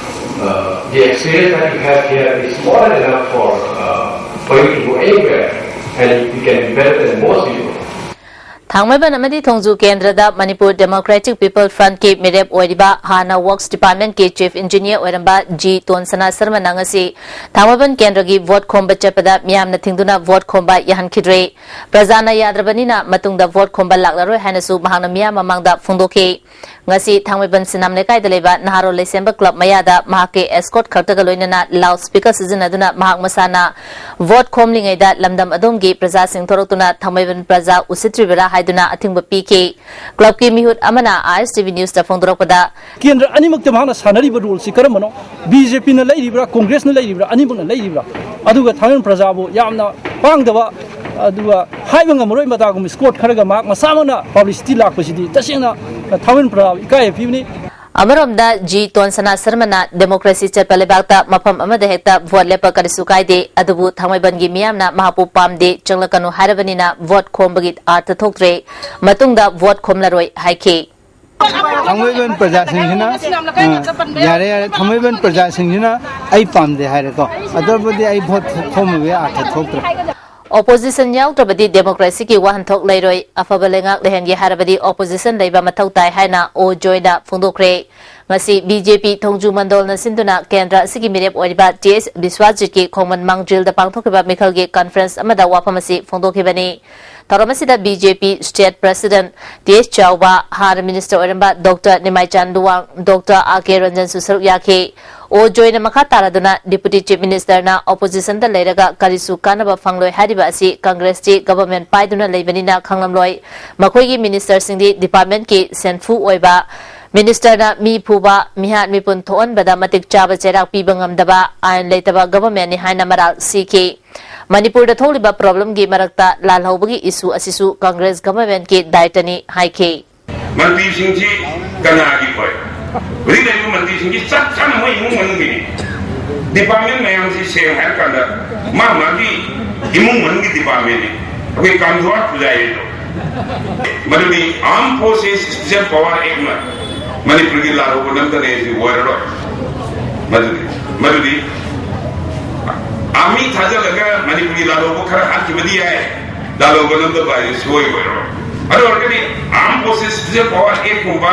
uh, the experience that you have here is more than enough for, uh, for you to go anywhere, and you can be better than most people. ꯊꯥꯡꯃꯩꯕꯟ ꯑꯃꯗꯤ ꯊꯣꯡꯖꯨ ꯀꯦꯟꯗ꯭ꯔꯗ Manipur democratic people ꯐ꯭ꯔꯟꯠꯀꯤ ꯃꯤꯔꯦꯞ ꯑꯣꯏꯔꯤꯕ, ꯍꯥꯟꯅ works ꯗꯤꯄꯥꯔꯠꯃꯦꯟꯠꯀꯤ chief engineer ꯑꯣꯏꯔꯝꯕ G ꯇꯣꯟꯁꯅꯥ ꯁꯔꯃꯅ ꯉꯁꯤ ꯊꯥꯡꯃꯩꯕꯟ ꯀꯦꯟꯗ꯭ꯔꯒꯤ vote ꯈꯣꯝꯕ ꯆꯠꯄꯗ ꯃꯤꯌꯥꯝꯅ ꯊꯤꯡꯗꯨꯅ ꯚꯣꯠ ꯈꯣꯝꯕ ꯌꯥꯍꯟꯈꯤꯗ꯭ꯔꯦ꯫ ꯄ꯭ꯔꯖꯥꯅ ꯌꯥꯗ꯭ꯔꯕꯅꯤꯅ ꯃꯇꯨꯡꯗ ꯚꯣꯠ ꯈꯣꯝꯕ ꯂꯥꯛꯂꯔꯣꯏ ꯍꯥꯏꯅꯁꯨ ꯃꯍꯥꯛꯅ ꯃꯤꯌꯥꯝ ꯃꯃꯥꯡꯗ ꯐꯣꯡꯗꯣꯛꯈꯤ꯫ ꯉꯁꯤ ꯊꯥꯡꯃꯩꯕꯟ ꯁꯤꯅꯥꯝ ꯂꯩꯀꯥꯏꯗ ꯂꯩꯕ ꯅꯍꯥꯔꯣꯜ ꯂꯩꯁꯦꯝꯕ ꯀ꯭ꯂꯕ ꯃꯌꯥꯗ ꯃꯍꯥꯛꯀꯤ ꯑꯦꯁꯀꯣꯔꯠ ꯈꯛꯇꯒ ꯂꯣꯏꯅꯅ ꯂꯥꯎꯗ ꯁ꯭ꯄꯤꯀꯔ ꯁꯤꯖꯤꯟꯅꯗꯨꯅ ꯃꯍꯥꯛ ꯃꯁꯥꯅ ꯚꯣꯠ ꯈꯣꯝꯂꯤꯉꯩꯗ ꯂꯝꯗꯝ ꯑꯗꯣꯝꯒꯤ ꯄ꯭ꯔꯖꯥꯁꯤꯡ ꯊꯣꯔꯛꯇꯨꯅ ꯊꯥꯡꯃꯩꯕꯟ ꯄ꯭ꯔꯖꯥ ꯎꯁꯤꯠꯇ꯭ꯔꯤꯕꯔꯥ ꯍꯥꯏꯗꯨꯅ ꯑꯊꯤꯡꯕ ꯄꯤꯈꯤ꯫ ꯀ꯭ꯂꯕꯀꯤ ꯃꯤꯍꯨꯠ ꯑꯃꯅ ꯑꯥꯏ ꯑꯦꯁ ꯇꯤ ꯚꯤ ꯅ꯭ꯌꯨꯁꯇ ꯐꯣꯡꯗꯣꯔꯛꯄꯗ, ꯀꯦꯟꯗ꯭ꯔ ꯑꯅꯤꯃꯛꯇ ꯃꯍꯥꯛꯅ ꯁꯥꯟꯅꯔꯤꯕ ꯔꯣꯜꯁꯤ ꯀꯔꯝꯕꯅꯣ? ꯕꯤ ꯖꯦ ꯄꯤꯅ ꯂꯩꯔꯤꯕ꯭ꯔꯥ, ꯀꯣꯡꯒ꯭ꯔꯦꯁꯅ ꯂꯩꯔꯤꯕ꯭ꯔꯥ, ꯑꯅꯤꯃꯛꯅ ꯂꯩꯔꯤꯕ꯭ꯔꯥ? ꯑꯗꯨꯒ ꯊꯥꯡꯃꯩꯕꯟ ꯄ꯭ꯔꯖꯥꯕꯨ ꯌꯥꯝꯅ ꯄꯥꯡꯗꯕ, ꯑꯗꯨꯒ ꯍꯥꯏꯕ ꯉꯝꯃꯔꯣꯏ ꯃꯇꯥꯒꯨꯝꯕ ꯏꯁꯀꯣꯔꯠ ꯈꯔꯒ ꯃꯍꯥꯛ ꯃꯁꯥꯃꯛꯅ ꯄꯕ꯭ꯂꯤꯁꯤꯇꯤ ꯂꯥꯛꯄꯁꯤꯗꯤ ꯇꯁꯦꯡꯅ ꯊꯥꯡꯃꯩꯕꯟ ꯄ꯭ꯔꯖꯥꯕꯨ ꯏꯀꯥꯏꯕ ꯄꯤꯕꯅꯤ꯫ ꯑꯃꯔꯣꯝꯗ ꯖꯤ ꯇꯣꯟꯁꯅꯥ ꯁꯔꯃꯅ ꯗꯦꯃꯣꯀ꯭ꯔꯦꯁꯤ ꯆꯠꯄ ꯂꯩꯕꯥꯛꯇ ꯃꯐꯝ ꯑꯃꯗ ꯍꯦꯛꯇ ꯚꯣꯠ ꯂꯦꯞꯄ ꯀꯔꯤꯁꯨ ꯀꯥꯏꯗꯦ, ꯑꯗꯨꯕꯨ ꯊꯥꯡꯃꯩꯕꯟꯒꯤ ꯃꯤꯌꯥꯝꯅ ꯃꯍꯥꯛꯄꯨ ꯄꯥꯝꯗꯦ, ꯆꯪꯂꯛꯀꯅꯨ ꯍꯥꯏꯔꯕꯅꯤꯅ ꯚꯣꯠ ꯈꯣꯝꯕꯒꯤ ꯑꯥꯔꯊ ꯊꯣꯛꯇ꯭ꯔꯦ, ꯃꯇꯨꯡꯗ ꯚꯣꯠ ꯈꯣꯝꯂꯔꯣꯏ ꯍꯥꯏꯈꯤ꯫ ꯊꯥꯡꯃꯩꯕꯟ ꯄ꯭ꯔꯖꯥꯁꯤꯡꯁꯤꯅ, ꯑ, ꯌꯥꯔꯦ, ꯌꯥꯔꯦ, ꯊꯥꯡꯃꯩꯕꯟ ꯄ꯭ꯔꯖꯥꯁꯤꯡꯁꯤꯅ ꯑꯩ ꯄꯥꯝꯗꯦ ꯍꯥꯏꯔꯦꯀꯣ, ꯑꯇꯣꯞꯄꯗꯤ ꯑꯩ ꯚꯣꯠ ꯈꯣꯝꯃꯨꯕꯒꯤ ꯑꯥꯔꯊ ꯊꯣꯛꯇ꯭ꯔꯦ꯫ Opposition ꯌꯥꯎꯗ꯭ꯔꯕꯗꯤ democracyꯒꯤ ꯋꯥꯍꯟꯊꯣꯛ ꯂꯩꯔꯣꯏ, ꯑꯐꯕ ꯂꯩꯉꯥꯛ ꯂꯩꯍꯟꯒꯦ ꯍꯥꯏꯔꯕꯗꯤ opposition ꯂꯩꯕ ꯃꯊꯧ ꯇꯥꯏ ꯍꯥꯏꯅ ꯑꯣ ꯖꯣꯏꯅ ꯐꯣꯡꯗꯣꯛꯈ꯭ꯔꯦ꯫ ꯉꯁꯤ BJP ꯊꯣꯡꯖꯨ ꯃꯟꯗꯣꯜꯅ ꯁꯤꯟꯗꯨꯅ ꯀꯦꯟꯗ꯭ꯔ ꯑꯁꯤꯒꯤ ꯃꯤꯔꯦꯞ ꯑꯣꯏꯔꯤꯕ ꯇꯤ ꯑꯦꯁ ꯕꯤꯁ꯭ꯋꯥꯖꯤꯠꯀꯤ ꯈꯣꯡꯃꯟ ꯃꯥꯡꯖꯤꯜꯗ ꯄꯥꯡꯊꯣꯛꯈꯤꯕ ꯃꯤꯈꯜꯒꯤ conference ꯑꯃꯗ ꯋꯥꯐꯝ ꯑꯁꯤ ꯐꯣꯡꯗꯣꯛꯈꯤꯕꯅꯤ꯫ ꯊꯧꯔꯝ ꯑꯁꯤꯗ BJP state president ꯇꯤ ꯑꯦꯁ ꯆꯥꯎꯕ, ꯍꯥꯟꯅ minister ꯑꯣꯏꯔꯝꯕ Doctor ꯅꯤꯃꯥꯏꯆꯥꯟ ꯂꯨꯋꯥꯡ, Doctor ꯑꯥꯔ ꯀꯦ ꯔꯟꯖꯟꯁꯨ ꯁꯔꯨꯛ ꯌꯥꯈꯤ꯫ ꯑꯣ ꯖꯣꯏꯅ ꯃꯈꯥ ꯇꯥꯔꯗꯨꯅ Deputy Chief Ministerꯅ oppositionꯗ ꯂꯩꯔꯒ ꯀꯔꯤꯁꯨ ꯀꯥꯟꯅꯕ ꯐꯪꯂꯣꯏ ꯍꯥꯏꯔꯤꯕ ꯑꯁꯤ Congressꯇꯤ government ꯄꯥꯏꯗꯨꯅ ꯂꯩꯕꯅꯤꯅ ꯈꯪꯂꯝꯂꯣꯏ꯫ ꯃꯈꯣꯏꯒꯤ ministerꯁꯤꯡꯗꯤ departmentꯀꯤ ꯁꯦꯟꯐꯨ ꯑꯣꯏꯕ, ministerꯅ ꯃꯤ ꯐꯨꯕ, ꯃꯤꯍꯥꯠ ꯃꯤꯄꯨꯟ ꯊꯣꯛꯍꯟꯕꯗ ꯃꯇꯤꯛ ꯆꯥꯕ ꯆꯩꯔꯥꯛ ꯄꯤꯕ ꯉꯝꯗꯕ, ꯑꯥꯏꯟ ꯂꯩꯇꯕ governmentꯅꯤ ꯍꯥꯏꯅ ꯃꯔꯥꯜ ꯁꯤꯈꯤ꯫ ꯃꯅꯤꯄꯨꯔꯗ ꯊꯣꯛꯂꯤꯕ problemꯒꯤ ꯃꯔꯛꯇ ꯂꯥꯜꯍꯧꯕꯒꯤ issue ꯑꯁꯤꯁꯨ Congress governmentꯀꯤ ꯗꯥꯏꯇꯅꯤ ꯍꯥꯏꯈꯤ꯫ ꯃꯟꯇ꯭ꯔꯤꯁꯤꯡꯁꯤ ꯀꯅꯥꯒꯤ ꯑꯣꯏ? ꯍꯧꯖꯤꯛ ꯂꯩꯔꯤꯕ ꯃꯟꯇ꯭ꯔꯤꯁꯤꯡꯁꯤ ꯆꯞ ꯆꯥꯅ ꯃꯣꯏ ꯏꯃꯨꯡ ꯃꯅꯨꯡꯒꯤꯅꯤ꯫ Department ꯃꯌꯥꯝꯁꯤ ꯁꯦꯡꯅ ꯍꯥꯏꯔꯀꯥꯟꯗ ꯃꯥ ꯃꯥꯒꯤ ꯏꯃꯨꯡ ꯃꯅꯨꯡꯒꯤ departmentꯅꯤ꯫ ꯑꯩꯈꯣꯏ ꯀꯥꯝꯖꯣꯔ ꯄꯨꯖꯥꯔꯤꯗꯣ꯫ ꯃꯗꯨꯗꯤ Armed Forces Special Power Actꯅ ꯃꯅꯤꯄꯨꯔꯒꯤ ꯂꯥꯜꯍꯧꯕ ꯅꯝꯗꯅ ꯑꯩꯁꯤ ꯑꯣꯏꯔꯔꯣꯏ꯫ ꯃꯗꯨꯗꯤ, ꯃꯗꯨꯗꯤ army ꯊꯥꯖꯤꯜꯂꯒ ꯃꯅꯤꯄꯨꯔꯒꯤ ꯂꯥꯜꯍꯧꯕ ꯈꯔ ꯍꯥꯠꯈꯤꯕꯗꯤ ꯌꯥꯏ, ꯂꯥꯜꯍꯧꯕ ꯅꯝꯗꯕ ꯍꯥꯏꯁꯤ ꯁꯣꯏ ꯑꯣꯏꯔꯔꯣꯏ꯫ ꯑꯗꯨ ꯑꯣꯏꯔꯒꯗꯤ Armed Forces Special Power Actꯀꯨꯝꯕ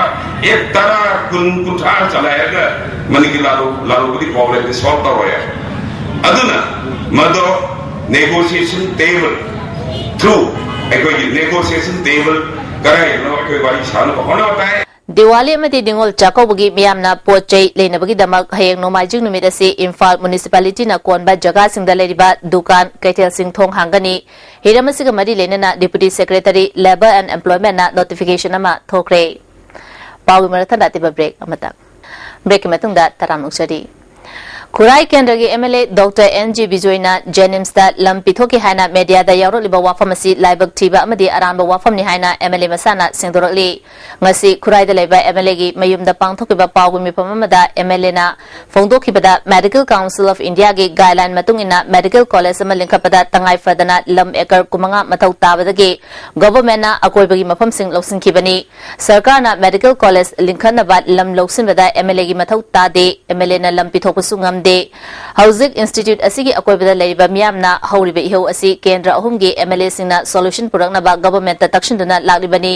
act ꯇꯔꯥ, ꯀꯨꯟ, ꯀꯨꯟꯊ꯭ꯔꯥ ꯆꯂꯥꯏꯔꯒ ꯃꯅꯤꯄꯨꯔꯒꯤ ꯂꯥꯜꯍꯧ-, ꯂꯥꯜꯍꯧꯕꯒꯤ problemꯁꯤ solve ꯇꯧꯔꯣꯏ ꯍꯥꯏ꯫ ꯑꯗꯨꯅ ꯃꯗꯣ negotiation table through ꯑꯩꯈꯣꯏꯒꯤ negotiation table ꯀꯗꯥꯏꯗꯅꯣ ꯑꯩꯈꯣꯏ ꯋꯥꯔꯤ ꯁꯥꯅꯕ ꯍꯣꯠꯅꯕ ꯇꯥꯏ꯫ ꯗꯤꯋꯥꯂꯤ ꯑꯃꯗꯤ ꯅꯤꯉꯣꯜ ꯆꯥꯛꯀꯧꯕꯒꯤ ꯃꯤꯌꯥꯝꯅ ꯄꯣꯠ ꯆꯩ ꯂꯩꯅꯕꯒꯤꯗꯃꯛ ꯍꯌꯦꯡ ꯅꯣꯡꯃꯥꯏꯖꯤꯡ ꯅꯨꯃꯤꯠ ꯑꯁꯤ ꯏꯝꯐꯥꯜ municipalityꯅ ꯀꯣꯟꯕ ꯖꯒꯥꯁꯤꯡꯗ ꯂꯩꯔꯤꯕ ꯗꯨꯀꯥꯟ, ꯀꯩꯊꯦꯜꯁꯤꯡ ꯊꯣꯡ ꯍꯥꯡꯒꯅꯤ꯫ ꯍꯤꯔꯝ ꯑꯁꯤꯒ ꯃꯔꯤ ꯂꯩꯅꯅ Deputy Secretary Labour and Employmentꯅ notification ꯑꯃ ꯊꯣꯛꯈ꯭ꯔꯦ꯫ ꯄꯥꯎꯒꯤ ꯃꯔꯛ ꯊꯟꯗꯥ ꯑꯇꯦꯟꯕ break ꯑꯃꯇꯪ꯫ Breakꯀꯤ ꯃꯇꯨꯡꯗ ꯇꯔꯥꯝꯅ ꯑꯣꯛꯆꯔꯤ꯫ ꯈꯨꯔꯥꯏ ꯀꯦꯟꯗ꯭ꯔꯒꯤ MLA Doctor ꯑꯦꯟ ꯖꯤ ꯕꯤꯖꯣꯏꯅ JNIMSꯇ ꯂꯝ ꯄꯤꯊꯣꯛꯈꯤ ꯍꯥꯏꯅ mediaꯗ ꯌꯥꯎꯔꯛꯂꯤꯕ ꯋꯥꯐꯝ ꯑꯁꯤ ꯂꯥꯏꯕꯛ ꯊꯤꯕ ꯑꯃꯗꯤ ꯑꯔꯥꯟꯕ ꯋꯥꯐꯝꯅꯤ ꯍꯥꯏꯅ MLA ꯃꯁꯥꯅ ꯁꯦꯡꯗꯣꯔꯛꯂꯤ꯫ ꯉꯁꯤ ꯈꯨꯔꯥꯏꯗ ꯂꯩꯕ MLAꯒꯤ ꯃꯌꯨꯝꯗ ꯄꯥꯡꯊꯣꯛꯈꯤꯕ ꯄꯥꯎꯒꯤ ꯃꯤꯐꯝ ꯑꯃꯗ MLAꯅ ꯐꯣꯡꯗꯣꯛꯈꯤꯕꯗ, Medical Council of Indiaꯒꯤ guideline ꯃꯇꯨꯡ ꯏꯟꯅ medical college ꯑꯃ ꯂꯤꯡꯈꯠꯄꯗ ꯇꯉꯥꯏ ꯐꯗꯅ ꯂꯝ acre ꯀꯨꯟꯃꯉꯥ ꯃꯊꯧ ꯇꯥꯕꯗꯒꯤ governmentꯅ ꯑꯀꯣꯏꯕꯒꯤ ꯃꯐꯝꯁꯤꯡ ꯂꯧꯁꯤꯟꯈꯤꯕꯅꯤ꯫ ꯁꯔꯀꯥꯔꯅ medical college ꯂꯤꯡꯈꯠꯅꯕ ꯂꯝ ꯂꯧꯁꯤꯟꯕꯗ MLAꯒꯤ ꯃꯊꯧ ꯇꯥꯗꯦ, MLAꯅ ꯂꯝ ꯄꯤꯊꯣꯛꯄꯁꯨ ꯉꯝꯗꯦ꯫ ꯅꯠꯇꯦ꯫ ꯍꯧꯖꯤꯛ institute ꯑꯁꯤꯒꯤ ꯑꯀꯣꯏꯕꯗ ꯂꯩꯔꯤꯕ ꯃꯤꯌꯥꯝꯅ ꯍꯧꯔꯤꯕ ꯏꯍꯧ ꯑꯁꯤ ꯀꯦꯟꯗ꯭ꯔ ꯑꯍꯨꯝꯒꯤ MLAꯁꯤꯡꯅ solution ꯄꯨꯔꯛꯅꯕ governmentꯇ ꯇꯛꯁꯤꯟꯗꯨꯅ ꯂꯥꯛꯂꯤꯕꯅꯤ꯫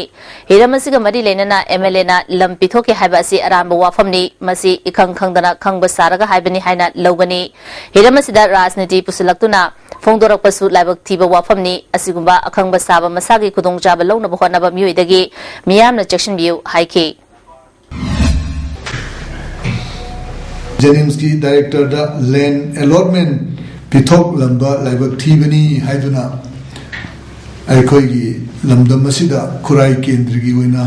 ꯍꯤꯔꯝ ꯑꯁꯤꯒ ꯃꯔꯤ ꯂꯩꯅꯅ MLAꯅ ꯂꯝ ꯄꯤꯊꯣꯛꯈꯤ ꯍꯥꯏꯕ ꯑꯁꯤ ꯑꯔꯥꯟꯕ ꯋꯥꯐꯝꯅꯤ꯫ ꯃꯁꯤ ꯏꯈꯪ ꯈꯪꯗꯅ ꯈꯪꯕ ꯁꯥꯔꯒ ꯍꯥꯏꯕꯅꯤ ꯍꯥꯏꯅ ꯂꯧꯒꯅꯤ꯫ ꯍꯤꯔꯝ ꯑꯁꯤꯗ ꯔꯥꯖꯅꯤꯇꯤ ꯄꯨꯁꯤꯜꯂꯛꯇꯨꯅ ꯐꯣꯡꯗꯣꯔꯛꯄꯁꯨ ꯂꯥꯏꯕꯛ ꯊꯤꯕ ꯋꯥꯐꯝꯅꯤ꯫ ꯑꯁꯤꯒꯨꯝꯕ ꯑꯈꯪꯕ ꯁꯥꯕ ꯃꯁꯥꯒꯤ ꯈꯨꯗꯣꯡꯆꯥꯕ ꯂꯧꯅꯕ ꯍꯣꯠꯅꯕ ꯃꯤꯑꯣꯏꯗꯒꯤ ꯃꯤꯌꯥꯝꯅ ꯆꯦꯛꯁꯤꯟꯕꯤꯌꯨ ꯍꯥꯏꯈꯤ꯫ ꯖꯦꯅꯤꯝꯁꯀꯤ ꯗꯥꯏꯔꯦꯛꯇꯔꯗ land allotment ꯄꯤꯊꯣꯛꯂꯝꯕ ꯂꯥꯏꯕꯛ ꯊꯤꯕꯅꯤ ꯍꯥꯏꯗꯨꯅ ꯑꯩꯈꯣꯏꯒꯤ ꯂꯝꯗꯝ ꯑꯁꯤꯗ ꯈꯨꯔꯥꯏ ꯀꯦꯟꯗ꯭ꯔꯒꯤ ꯑꯣꯏꯅ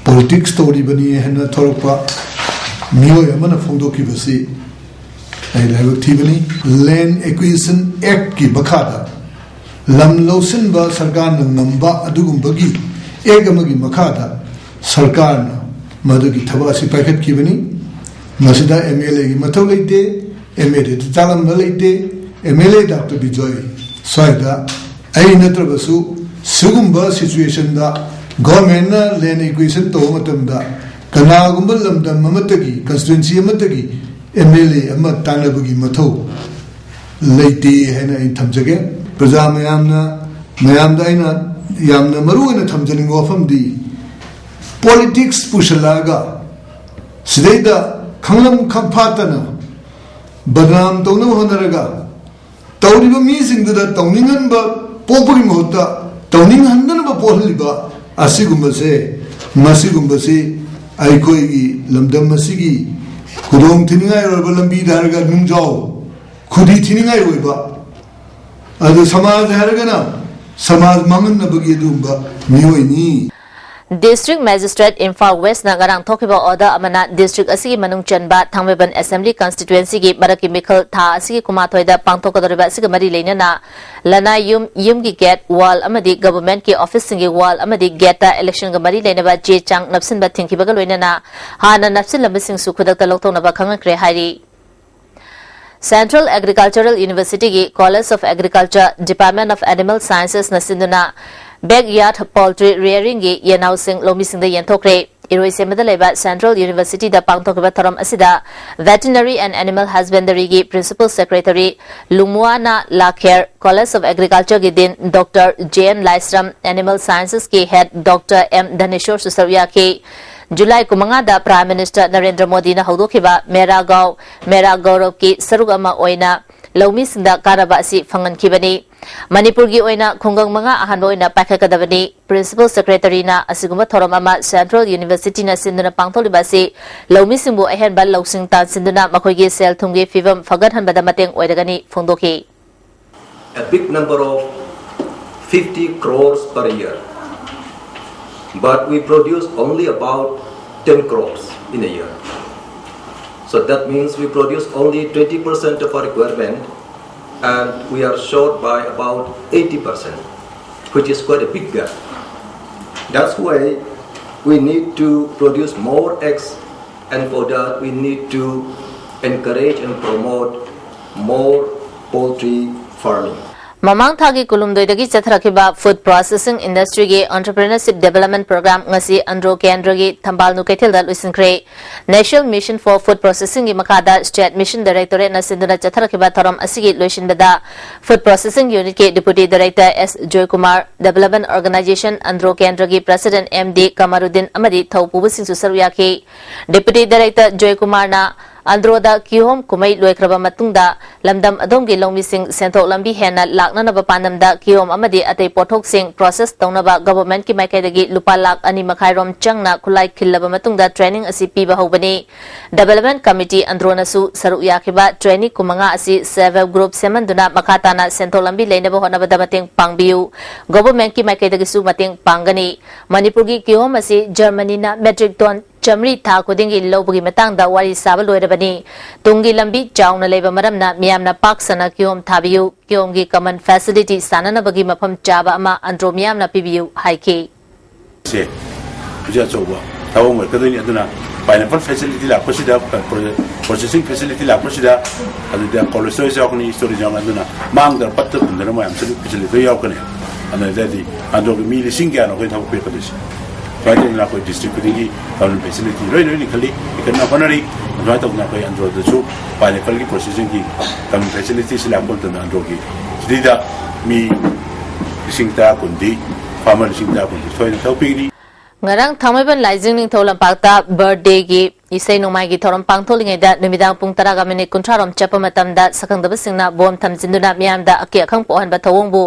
politics ꯇꯧꯔꯤꯕꯅꯤ ꯍꯥꯏꯅ ꯊꯣꯔꯛꯄ ꯃꯤꯑꯣꯏ ꯑꯃꯅ ꯐꯣꯡꯗꯣꯛꯈꯤꯕꯁꯤ ꯑꯩ ꯂꯥꯏꯕꯛ ꯊꯤꯕꯅꯤ꯫ Land Acquisition Actꯀꯤ ꯃꯈꯥꯗ ꯂꯝ ꯂꯧꯁꯤꯟꯕ ꯁꯔꯀꯥꯔꯅ ꯉꯝꯕ ꯑꯗꯨꯒꯨꯝꯕꯒꯤ act ꯑꯃꯒꯤ ꯃꯈꯥꯗ ꯁꯔꯀꯥꯔꯅ ꯃꯗꯨꯒꯤ ꯊꯕꯛ ꯑꯁꯤ ꯄꯥꯏꯈꯠꯈꯤꯕꯅꯤ꯫ ꯃꯁꯤꯗ MLAꯒꯤ ꯃꯊꯧ ꯂꯩꯇꯦ, MLAꯗ ꯇꯥꯛꯂꯝꯕ ꯂꯩꯇꯦ꯫ MLA ꯗꯥꯛꯇꯔ ꯕꯤꯖꯣꯏ ꯁ꯭ꯋꯥꯏꯗ ꯑꯩ ꯅꯠꯇ꯭ꯔꯕꯁꯨ ꯁꯤꯒꯨꯝꯕ situationꯗ governmentꯅ land acquisition ꯇꯧꯕ ꯃꯇꯝꯗ ꯀꯅꯥꯒꯨꯝꯕ ꯂꯝꯗꯝ ꯑꯃꯠꯇꯒꯤ, constituency ꯑꯃꯠꯇꯒꯤ MLA ꯑꯃ ꯇꯥꯟꯅꯕꯒꯤ ꯃꯊꯧ ꯂꯩꯇꯦ ꯍꯥꯏꯅ ꯑꯩ ꯊꯝꯖꯒꯦ꯫ ꯄ꯭ꯔꯖꯥ ꯃꯌꯥꯝꯅ, ꯃꯌꯥꯝꯗ ꯑꯩꯅ ꯌꯥꯝꯅ ꯃꯔꯨ ꯑꯣꯏꯅ ꯊꯝꯖꯅꯤꯡꯕ ꯋꯥꯐꯝꯗꯤ, politics ꯄꯨꯁꯜꯂꯛꯑꯒ ꯁꯤꯗꯩꯗ ꯈꯪꯂꯝ ꯈꯪꯐꯥꯠꯇꯅ ꯕꯗꯅꯥꯝ ꯇꯧꯅꯕ ꯍꯣꯠꯅꯔꯒ ꯇꯧꯔꯤꯕ ꯃꯤꯁꯤꯡꯗꯨꯗ ꯇꯧꯅꯤꯡꯍꯟꯕ ꯄꯣꯛꯄꯒꯤ ꯃꯍꯨꯠꯇ ꯇꯧꯅꯤꯡꯍꯟꯗꯅꯕ ꯄꯣꯛꯍꯜꯂꯤꯕ ꯑꯁꯤꯒꯨꯝꯕꯁꯦ, ꯃꯁꯤꯒꯨꯝꯕꯁꯤ ꯑꯩꯈꯣꯏꯒꯤ ꯂꯝꯗꯝ ꯑꯁꯤꯒꯤ ꯈꯨꯗꯣꯡ ꯊꯤꯅꯤꯡꯉꯥꯏ ꯑꯣꯏꯔꯕ ꯂꯝꯕꯤꯗ ꯍꯥꯏꯔꯒ ꯅꯨꯡꯖꯥꯎ ꯈꯨꯗꯤ ꯊꯤꯅꯤꯡꯉꯥꯏ ꯑꯣꯏꯕ, ꯑꯗꯨ ꯁꯃꯥꯖ ꯍꯥꯏꯔꯒꯅ ꯁꯃꯥꯖ ꯃꯥꯡꯍꯟꯅꯕꯒꯤ ꯑꯗꯨꯒꯨꯝꯕ ꯃꯤꯑꯣꯏꯅꯤ꯫ District Magistrate ꯏꯝꯐꯥꯜ Westꯅ ꯉꯔꯥꯡ ꯊꯣꯛꯈꯤꯕ order ꯑꯃꯅ district ꯑꯁꯤꯒꯤ ꯃꯅꯨꯡ ꯆꯟꯕ ꯊꯥꯡꯃꯩꯕꯟ Assembly Constituencyꯒꯤ ꯃꯔꯛꯀꯤ ꯃꯤꯈꯜ ꯊꯥ ꯑꯁꯤꯒꯤ ꯀꯨꯟꯃꯥꯊꯣꯏꯗ ꯄꯥꯡꯊꯣꯛꯀꯗꯧꯔꯤꯕ ꯑꯁꯤꯒ ꯃꯔꯤ ꯂꯩꯅꯅ ꯂꯅꯥꯏ ꯌꯨꯝ, ꯌꯨꯝꯒꯤ gate, wall ꯑꯃꯗꯤ governmentꯀꯤ officeꯁꯤꯡꯒꯤ wall ꯑꯃꯗꯤ gateꯇ electionꯒ ꯃꯔꯤ ꯂꯩꯅꯕ ꯆꯦ ꯆꯥꯡ ꯅꯞꯁꯤꯟꯕ ꯊꯤꯡꯈꯤꯕꯒ ꯂꯣꯏꯅꯅ ꯍꯥꯟꯅ ꯅꯞꯁꯤꯜꯂꯝꯕꯁꯤꯡꯁꯨ ꯈꯨꯗꯛꯇ ꯂꯧꯊꯣꯛꯅꯕ ꯈꯪꯍꯟꯈ꯭ꯔꯦ ꯍꯥꯏꯔꯤ꯫ Central Agricultural Universityꯒꯤ College of Agriculture, Department of Animal Sciencesꯅ ꯁꯤꯟꯗꯨꯅ backyard poultry rearingꯒꯤ ꯌꯦꯟꯅꯥꯎꯁꯤꯡ ꯂꯧꯃꯤꯁꯤꯡꯗ ꯌꯦꯟꯊꯣꯛꯈ꯭ꯔꯦ꯫ ꯏꯔꯣꯏꯁꯦꯝꯕꯗ ꯂꯩꯕ Central University ꯗ ꯄꯥꯡꯊꯣꯛꯈꯤꯕ ꯊꯧꯔꯝ ꯑꯁꯤꯗ Veterinary and Animal Husbandary ꯒꯤ Principal Secretary ꯂꯨꯃꯨꯋꯥꯅ ꯂꯥꯈꯦꯔ, College of Agriculture ꯒꯤ Dean Doctor J N ꯂꯥꯏꯁ꯭ꯔꯝ, Animal Sciences ꯀꯤ Head Doctor M ꯙꯅꯦꯁꯣꯔꯁꯨ ꯁꯔꯨꯛ ꯌꯥꯈꯤ꯫ ꯖꯨꯂꯥꯏ ꯀꯨꯟꯃꯉꯥꯗ Prime Minister ꯅꯔꯦꯟꯗ꯭ꯔ ꯃꯣꯗꯤꯅ ꯍꯧꯗꯣꯛꯈꯤꯕ ꯃꯦꯔꯥ ꯒꯥꯎ, ꯃꯦꯔꯥ ꯒꯧꯔꯕꯀꯤ ꯁꯔꯨꯛ ꯑꯃ ꯑꯣꯏꯅ ꯂꯧꯃꯤꯁꯤꯡꯗ ꯀꯥꯟꯅꯕ ꯑꯁꯤ ꯐꯪꯍꯟꯈꯤꯕꯅꯤ꯫ ꯃꯅꯤꯄꯨꯔꯒꯤ ꯑꯣꯏꯅ ꯈꯨꯡꯒꯪ ꯃꯉꯥ ꯑꯍꯥꯟꯕ ꯑꯣꯏꯅ ꯄꯥꯏꯈꯠꯀꯗꯕꯅꯤ꯫ Principal Secretary ꯅ ꯑꯁꯤꯒꯨꯝꯕ ꯊꯧꯔꯝ ꯑꯃ Central University ꯅ ꯁꯤꯟꯗꯨꯅ ꯄꯥꯡꯊꯣꯛꯂꯤꯕ ꯑꯁꯤ ꯂꯧꯃꯤꯁꯤꯡꯕꯨ ꯑꯍꯦꯟꯕ ꯂꯧꯁꯤꯡ ꯇꯥꯟꯁꯤꯟꯗꯨꯅ ꯃꯈꯣꯏꯒꯤ ꯁꯦꯜ ꯊꯨꯝꯒꯤ ꯐꯤꯕꯝ ꯐꯒꯠꯍꯟꯕꯗ ꯃꯇꯦꯡ ꯑꯣꯏꯔꯒꯅꯤ ꯐꯣꯡꯗꯣꯛꯈꯤ꯫ A big number of fifty crores per year, but we produce only about ten crores in a year. So that means we produce only twenty percent of our requirement, and we are short by about eighty percent, which is quite a big gap. That's why we need to produce more eggs, and for that we need to encourage and promote more poultry farming. ꯃꯃꯥꯡ ꯊꯥꯒꯤ ꯀꯨꯟꯍꯨꯝꯗꯣꯏꯗꯒꯤ ꯆꯠꯊꯔꯛꯈꯤꯕ Food Processing Industry ꯒꯤ Entrepreneurship Development Program ꯉꯁꯤ ꯑꯟꯗ꯭ꯔꯣ ꯀꯦꯟꯗ꯭ꯔꯒꯤ ꯊꯝꯕꯥꯜ ꯅꯨ ꯀꯩꯊꯦꯜꯗ ꯂꯣꯏꯁꯤꯟꯈ꯭ꯔꯦ꯫ National Mission for Food Processing ꯒꯤ ꯃꯈꯥꯗ State Mission Directorate ꯅ ꯁꯤꯟꯗꯨꯅ ꯆꯠꯊꯔꯛꯈꯤꯕ ꯊꯧꯔꯝ ꯑꯁꯤꯒꯤ ꯂꯣꯏꯁꯤꯟꯕꯗ Food Processing Unit ꯀꯤ Deputy Director S Joykumar, Development Organization Andro ꯀꯦꯟꯗ꯭ꯔꯒꯤ President M D ꯀꯃꯔꯨꯗꯤꯟ ꯑꯃꯗꯤ ꯊꯧꯄꯨꯕꯁꯤꯡꯁꯨ ꯁꯔꯨꯛ ꯌꯥꯈꯤ꯫ Deputy Director ꯖꯣꯏꯀꯨꯃꯥꯔꯅ ꯑꯟꯗ꯭ꯔꯣꯗ ꯀꯤꯍꯣꯝ ꯀꯨꯝꯍꯩ ꯂꯣꯏꯈ꯭ꯔꯕ ꯃꯇꯨꯡꯗ ꯂꯝꯗꯝ ꯑꯗꯣꯝꯒꯤ ꯂꯧꯃꯤꯁꯤꯡ ꯁꯦꯟꯊꯣꯛ ꯂꯝꯕꯤ ꯍꯦꯟꯅ ꯂꯥꯛꯅꯅꯕ ꯄꯥꯟꯗꯝꯗ ꯀꯤꯍꯣꯝ ꯑꯃꯗꯤ ꯑꯇꯩ ꯄꯣꯠꯊꯣꯛꯁꯤꯡ process ꯇꯧꯅꯕ government ꯀꯤ ꯃꯥꯏꯀꯩꯗꯒꯤ ꯂꯨꯄꯥ ꯂꯥꯈ ꯑꯅꯤ ꯃꯈꯥꯏ ꯔꯣꯝ ꯆꯪꯅ ꯈꯨꯠꯂꯥꯏ ꯈꯤꯜꯂꯕ ꯃꯇꯨꯡꯗ training ꯑꯁꯤ ꯄꯤꯕ ꯍꯧꯕꯅꯤ꯫ Development Committee ꯑꯟꯗ꯭ꯔꯣꯅꯁꯨ ꯁꯔꯨꯛ ꯌꯥꯈꯤꯕ trainee ꯀꯨꯟꯃꯉꯥ ꯑꯁꯤ Self Help Group ꯁꯦꯝꯍꯟꯗꯨꯅ ꯃꯈꯥ ꯇꯥꯅ ꯁꯦꯟꯊꯣꯛ ꯂꯝꯕꯤ ꯂꯩꯅꯕ ꯍꯣꯠꯅꯕꯗ ꯃꯇꯦꯡ ꯄꯥꯡꯕꯤꯌꯨ꯫ Government ꯀꯤ ꯃꯥꯏꯀꯩꯗꯒꯤꯁꯨ ꯃꯇꯦꯡ ꯄꯥꯡꯒꯅꯤ꯫ ꯃꯅꯤꯄꯨꯔꯒꯤ ꯀꯤꯍꯣꯝ ꯑꯁꯤ ꯖꯔꯃꯅꯤꯅ metric ton ꯆꯥꯃꯔꯤ ꯊꯥ ꯈꯨꯗꯤꯡꯒꯤ ꯂꯧꯕꯒꯤ ꯃꯇꯥꯡꯗ ꯋꯥꯔꯤ ꯁꯥꯕ ꯂꯣꯏꯔꯕꯅꯤ꯫ ꯇꯨꯡꯒꯤ ꯂꯝꯕꯤ ꯆꯥꯎꯅ ꯂꯩꯕ ꯃꯔꯝꯅ ꯃꯤꯌꯥꯝꯅ ꯄꯥꯛ ꯁꯟꯅ ꯀꯤꯍꯣꯝ ꯊꯥꯕꯤꯌꯨ꯫ ꯀꯤꯍꯣꯝꯒꯤ common facility ꯁꯥꯟꯅꯅꯕꯒꯤ ꯃꯐꯝ ꯆꯥꯕ ꯑꯃ ꯑꯟꯗ꯭ꯔꯣ ꯃꯤꯌꯥꯝꯅ ꯄꯤꯕꯤꯌꯨ ꯍꯥꯏꯈꯤ꯫ ꯁꯦ ꯍꯧꯖꯤꯛ ꯑꯆꯧꯕ ꯊꯕꯛ ꯑꯃ ꯑꯣꯏꯔꯛꯀꯗꯣꯏꯅꯤ꯫ ꯑꯗꯨꯅ pineapple facility ꯂꯥꯛꯄꯁꯤꯗ, processing facility ꯂꯥꯛꯄꯁꯤꯗ, ꯑꯗꯨꯗ cold storage ꯌꯥꯎꯔꯛꯀꯅꯤ, storage ꯌꯥꯎꯔꯛꯀꯅꯤ꯫ ꯑꯗꯨꯅ ꯃꯥꯡꯗ ꯄꯠꯇ ꯄꯨꯝꯗꯅ ꯃꯌꯥꯝꯁꯨ facility ꯂꯣꯏ ꯌꯥꯎꯔꯛꯀꯅꯤ꯫ ꯑꯗꯨꯅ ꯍꯥꯏꯗꯤ ꯑꯟꯗ꯭ꯔꯣꯒꯤ ꯃꯤ ꯂꯤꯁꯤꯡ ꯀꯌꯥꯅꯣ ꯑꯩꯈꯣꯏ ꯊꯕꯛ ꯄꯤꯔꯛꯀꯗꯣꯏꯁꯦ꯫ ꯁꯨꯃꯥꯏꯅ ꯇꯧꯗꯅ ꯑꯩꯈꯣꯏ ꯗꯤꯁꯇ꯭ꯔꯤꯛ ꯈꯨꯗꯤꯡꯒꯤ ꯀꯃꯟ ꯐꯦꯁꯤꯂꯤꯇꯤ ꯂꯣꯏ ꯂꯣꯏꯅ ꯈꯜꯂꯤ, ꯀꯟꯅ ꯍꯣꯠꯅꯔꯤ꯫ ꯑꯗꯨꯃꯥꯏꯅ ꯇꯧꯗꯅ ꯑꯩꯈꯣꯏ ꯑꯟꯗ꯭ꯔꯣꯗꯁꯨ ꯄꯥꯏꯅꯦꯄꯜꯒꯤ ꯄ꯭ꯔꯣꯁꯦꯁꯤꯡꯒꯤ ꯀꯃꯟ ꯐꯦꯁꯤꯂꯤꯇꯤꯁꯤ ꯂꯥꯛꯄ ꯃꯇꯝꯗ ꯑꯟꯗ꯭ꯔꯣꯒꯤ ꯁꯤꯗꯩꯗ ꯃꯤ ꯂꯤꯁꯤꯡ ꯇꯔꯥ ꯀꯨꯟꯗꯤ, ꯐꯥꯔꯃꯔ ꯂꯤꯁꯤꯡ ꯇꯔꯥ ꯀꯨꯟꯗꯤ ꯊꯣꯏꯅ ꯊꯕꯛ ꯄꯤꯒꯅꯤ꯫ ꯉꯔꯥꯡ ꯊꯥꯡꯃꯩꯕꯟ ꯂꯥꯏꯖꯤꯡ ꯅꯤꯡꯊꯧ ꯂꯝꯄꯥꯛꯇ ꯕꯔꯊꯗꯦꯒꯤ ꯏꯁꯩ ꯅꯣꯡꯃꯥꯏꯒꯤ ꯊꯧꯔꯝ ꯄꯥꯡꯊꯣꯛꯂꯤꯉꯩꯗ ꯅꯨꯃꯤꯗꯥꯡ ꯄꯨꯡ ꯇꯔꯥꯒ ꯃꯤꯅꯤꯠ ꯀꯨꯟꯊ꯭ꯔꯥ ꯔꯣꯝ ꯆꯠꯄ ꯃꯇꯝꯗ ꯁꯛꯈꯪꯗꯕꯁꯤꯡꯅ ꯕꯣꯝ ꯊꯝꯖꯤꯟꯗꯨꯅ ꯃꯤꯌꯥꯝꯗ ꯑꯀꯤ ꯑꯈꯪ ꯄꯣꯛꯍꯟꯕ ꯊꯧꯑꯣꯡꯕꯨ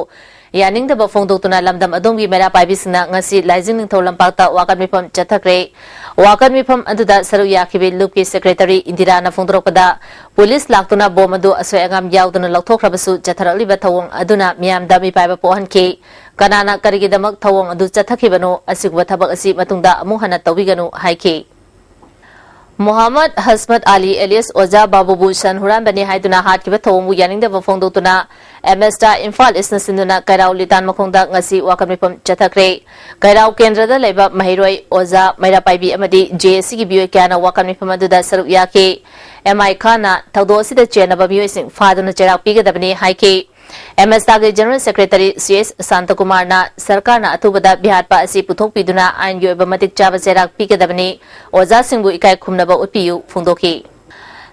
ꯌꯥꯅꯤꯡꯗꯕ ꯐꯣꯡꯗꯣꯛꯇꯨꯅ ꯂꯝꯗꯝ ꯑꯗꯣꯝꯒꯤ ꯃꯩꯔꯥ ꯄꯥꯏꯕꯤꯁꯤꯡꯅ ꯉꯁꯤ ꯂꯥꯏꯖꯤꯡ ꯅꯤꯡꯊꯧ ꯂꯝꯄꯥꯛꯇ ꯋꯥꯀꯠ ꯃꯤꯐꯝ ꯆꯠꯊꯈ꯭ꯔꯦ꯫ ꯋꯥꯀꯠ ꯃꯤꯐꯝ ꯑꯗꯨꯗ ꯁꯔꯨꯛ ꯌꯥꯈꯤꯕꯤ ꯂꯨꯞꯀꯤ ꯁꯦꯀ꯭ꯔꯦꯇꯔꯤ ꯏꯟꯗꯤꯔꯥꯅ ꯐꯣꯡꯗꯣꯔꯛꯄꯗ, ꯄꯨꯂꯤꯁ ꯂꯥꯛꯇꯨꯅ ꯕꯣꯝ ꯑꯗꯨ ꯑꯁꯣꯏ ꯑꯉꯥꯝ ꯌꯥꯎꯗꯅ ꯂꯧꯊꯣꯛꯈ꯭ꯔꯕꯁꯨ, ꯆꯠꯊꯔꯛꯂꯤꯕ ꯊꯧꯑꯣꯡ ꯑꯗꯨꯅ ꯃꯤꯌꯥꯝꯗ ꯃꯤꯄꯥꯏꯕ ꯄꯣꯛꯍꯟꯈꯤ꯫ ꯀꯅꯥꯅ ꯀꯔꯤꯒꯤꯗꯃꯛ ꯊꯧꯑꯣꯡ ꯑꯗꯨ ꯆꯠꯊꯈꯤꯕꯅꯣ? ꯑꯁꯤꯒꯨꯝꯕ ꯊꯕꯛ ꯑꯁꯤ ꯃꯇꯨꯡꯗ ꯑꯃꯨꯛ ꯍꯟꯅ ꯇꯧꯕꯤꯒꯅꯨ ꯍꯥꯏꯈꯤ꯫ ꯃꯣꯍꯝꯃꯗ ꯍꯁꯃꯠ ꯑꯂꯤ ꯑꯦꯂꯤꯌꯥꯁ ꯑꯣꯖꯥ ꯕꯥꯕꯨꯕꯨ ꯁꯟ ꯍꯨꯔꯥꯟꯕꯅꯤ ꯍꯥꯏꯗꯨꯅ ꯍꯥꯠꯈꯤꯕ ꯊꯧꯑꯣꯡꯕꯨ ꯌꯥꯅꯤꯡꯗꯕ ꯐꯣꯡꯗꯣꯛꯇꯨꯅ ꯑꯦꯝ ꯑꯦꯁꯇ ꯏꯝꯐꯥꯜ ꯏꯁꯅ ꯁꯤꯟꯗꯨꯅ ꯀꯩꯔꯥꯎ ꯂꯤꯇꯥꯟ ꯃꯈꯣꯡꯗ ꯉꯁꯤ ꯋꯥꯀꯠ ꯃꯤꯐꯝ ꯆꯠꯊꯈ꯭ꯔꯦ꯫ ꯀꯩꯔꯥꯎ ꯀꯦꯟꯗ꯭ꯔꯗ ꯂꯩꯕ ꯃꯍꯩꯔꯣꯏ, ꯑꯣꯖꯥ, ꯃꯩꯔꯥ ꯄꯥꯏꯕꯤ ꯑꯃꯗꯤ ꯖꯦ ꯑꯦꯁ ꯁꯤꯒꯤ ꯃꯤꯑꯣꯏ ꯀꯌꯥꯅ ꯋꯥꯀꯠ ꯃꯤꯐꯝ ꯑꯗꯨꯗ ꯁꯔꯨꯛ ꯌꯥꯈꯤ꯫ ꯑꯦꯝ ꯑꯥꯏ ꯈꯥꯟꯅ ꯊꯧꯗꯣꯛ ꯑꯁꯤꯗ ꯆꯦꯟꯅꯕ ꯃꯤꯑꯣꯏꯁꯤꯡ ꯐꯥꯗꯨꯅ ꯆꯩꯔꯥꯛ ꯄꯤꯒꯗꯕꯅꯤ ꯍꯥꯏꯈꯤ꯫ ꯑꯦꯝ ꯑꯦꯁ ꯇꯥꯒꯤ ꯖꯦꯅꯔꯦꯜ ꯁꯦꯀ꯭ꯔꯦꯇꯔꯤ ꯁꯤ ꯑꯦꯁ ꯁꯥꯟꯇꯀꯨꯃꯥꯔꯅ ꯁꯔꯀꯥꯔꯅ ꯑꯊꯨꯕꯗ ꯚꯤꯍꯥꯠꯄ ꯑꯁꯤ ꯄꯨꯊꯣꯛꯄꯤꯗꯨꯅ ꯑꯥꯏꯟꯒꯤ ꯑꯣꯏꯕ ꯃꯇꯤꯛ ꯆꯥꯕ ꯆꯩꯔꯥꯛ ꯄꯤꯒꯗꯕꯅꯤ, ꯑꯣꯖꯥꯁꯤꯡꯕꯨ ꯏꯀꯥꯏ ꯈꯨꯝꯅꯕ ꯎꯠꯄꯤꯌꯨ ꯐꯣꯡꯗꯣꯛꯈꯤ꯫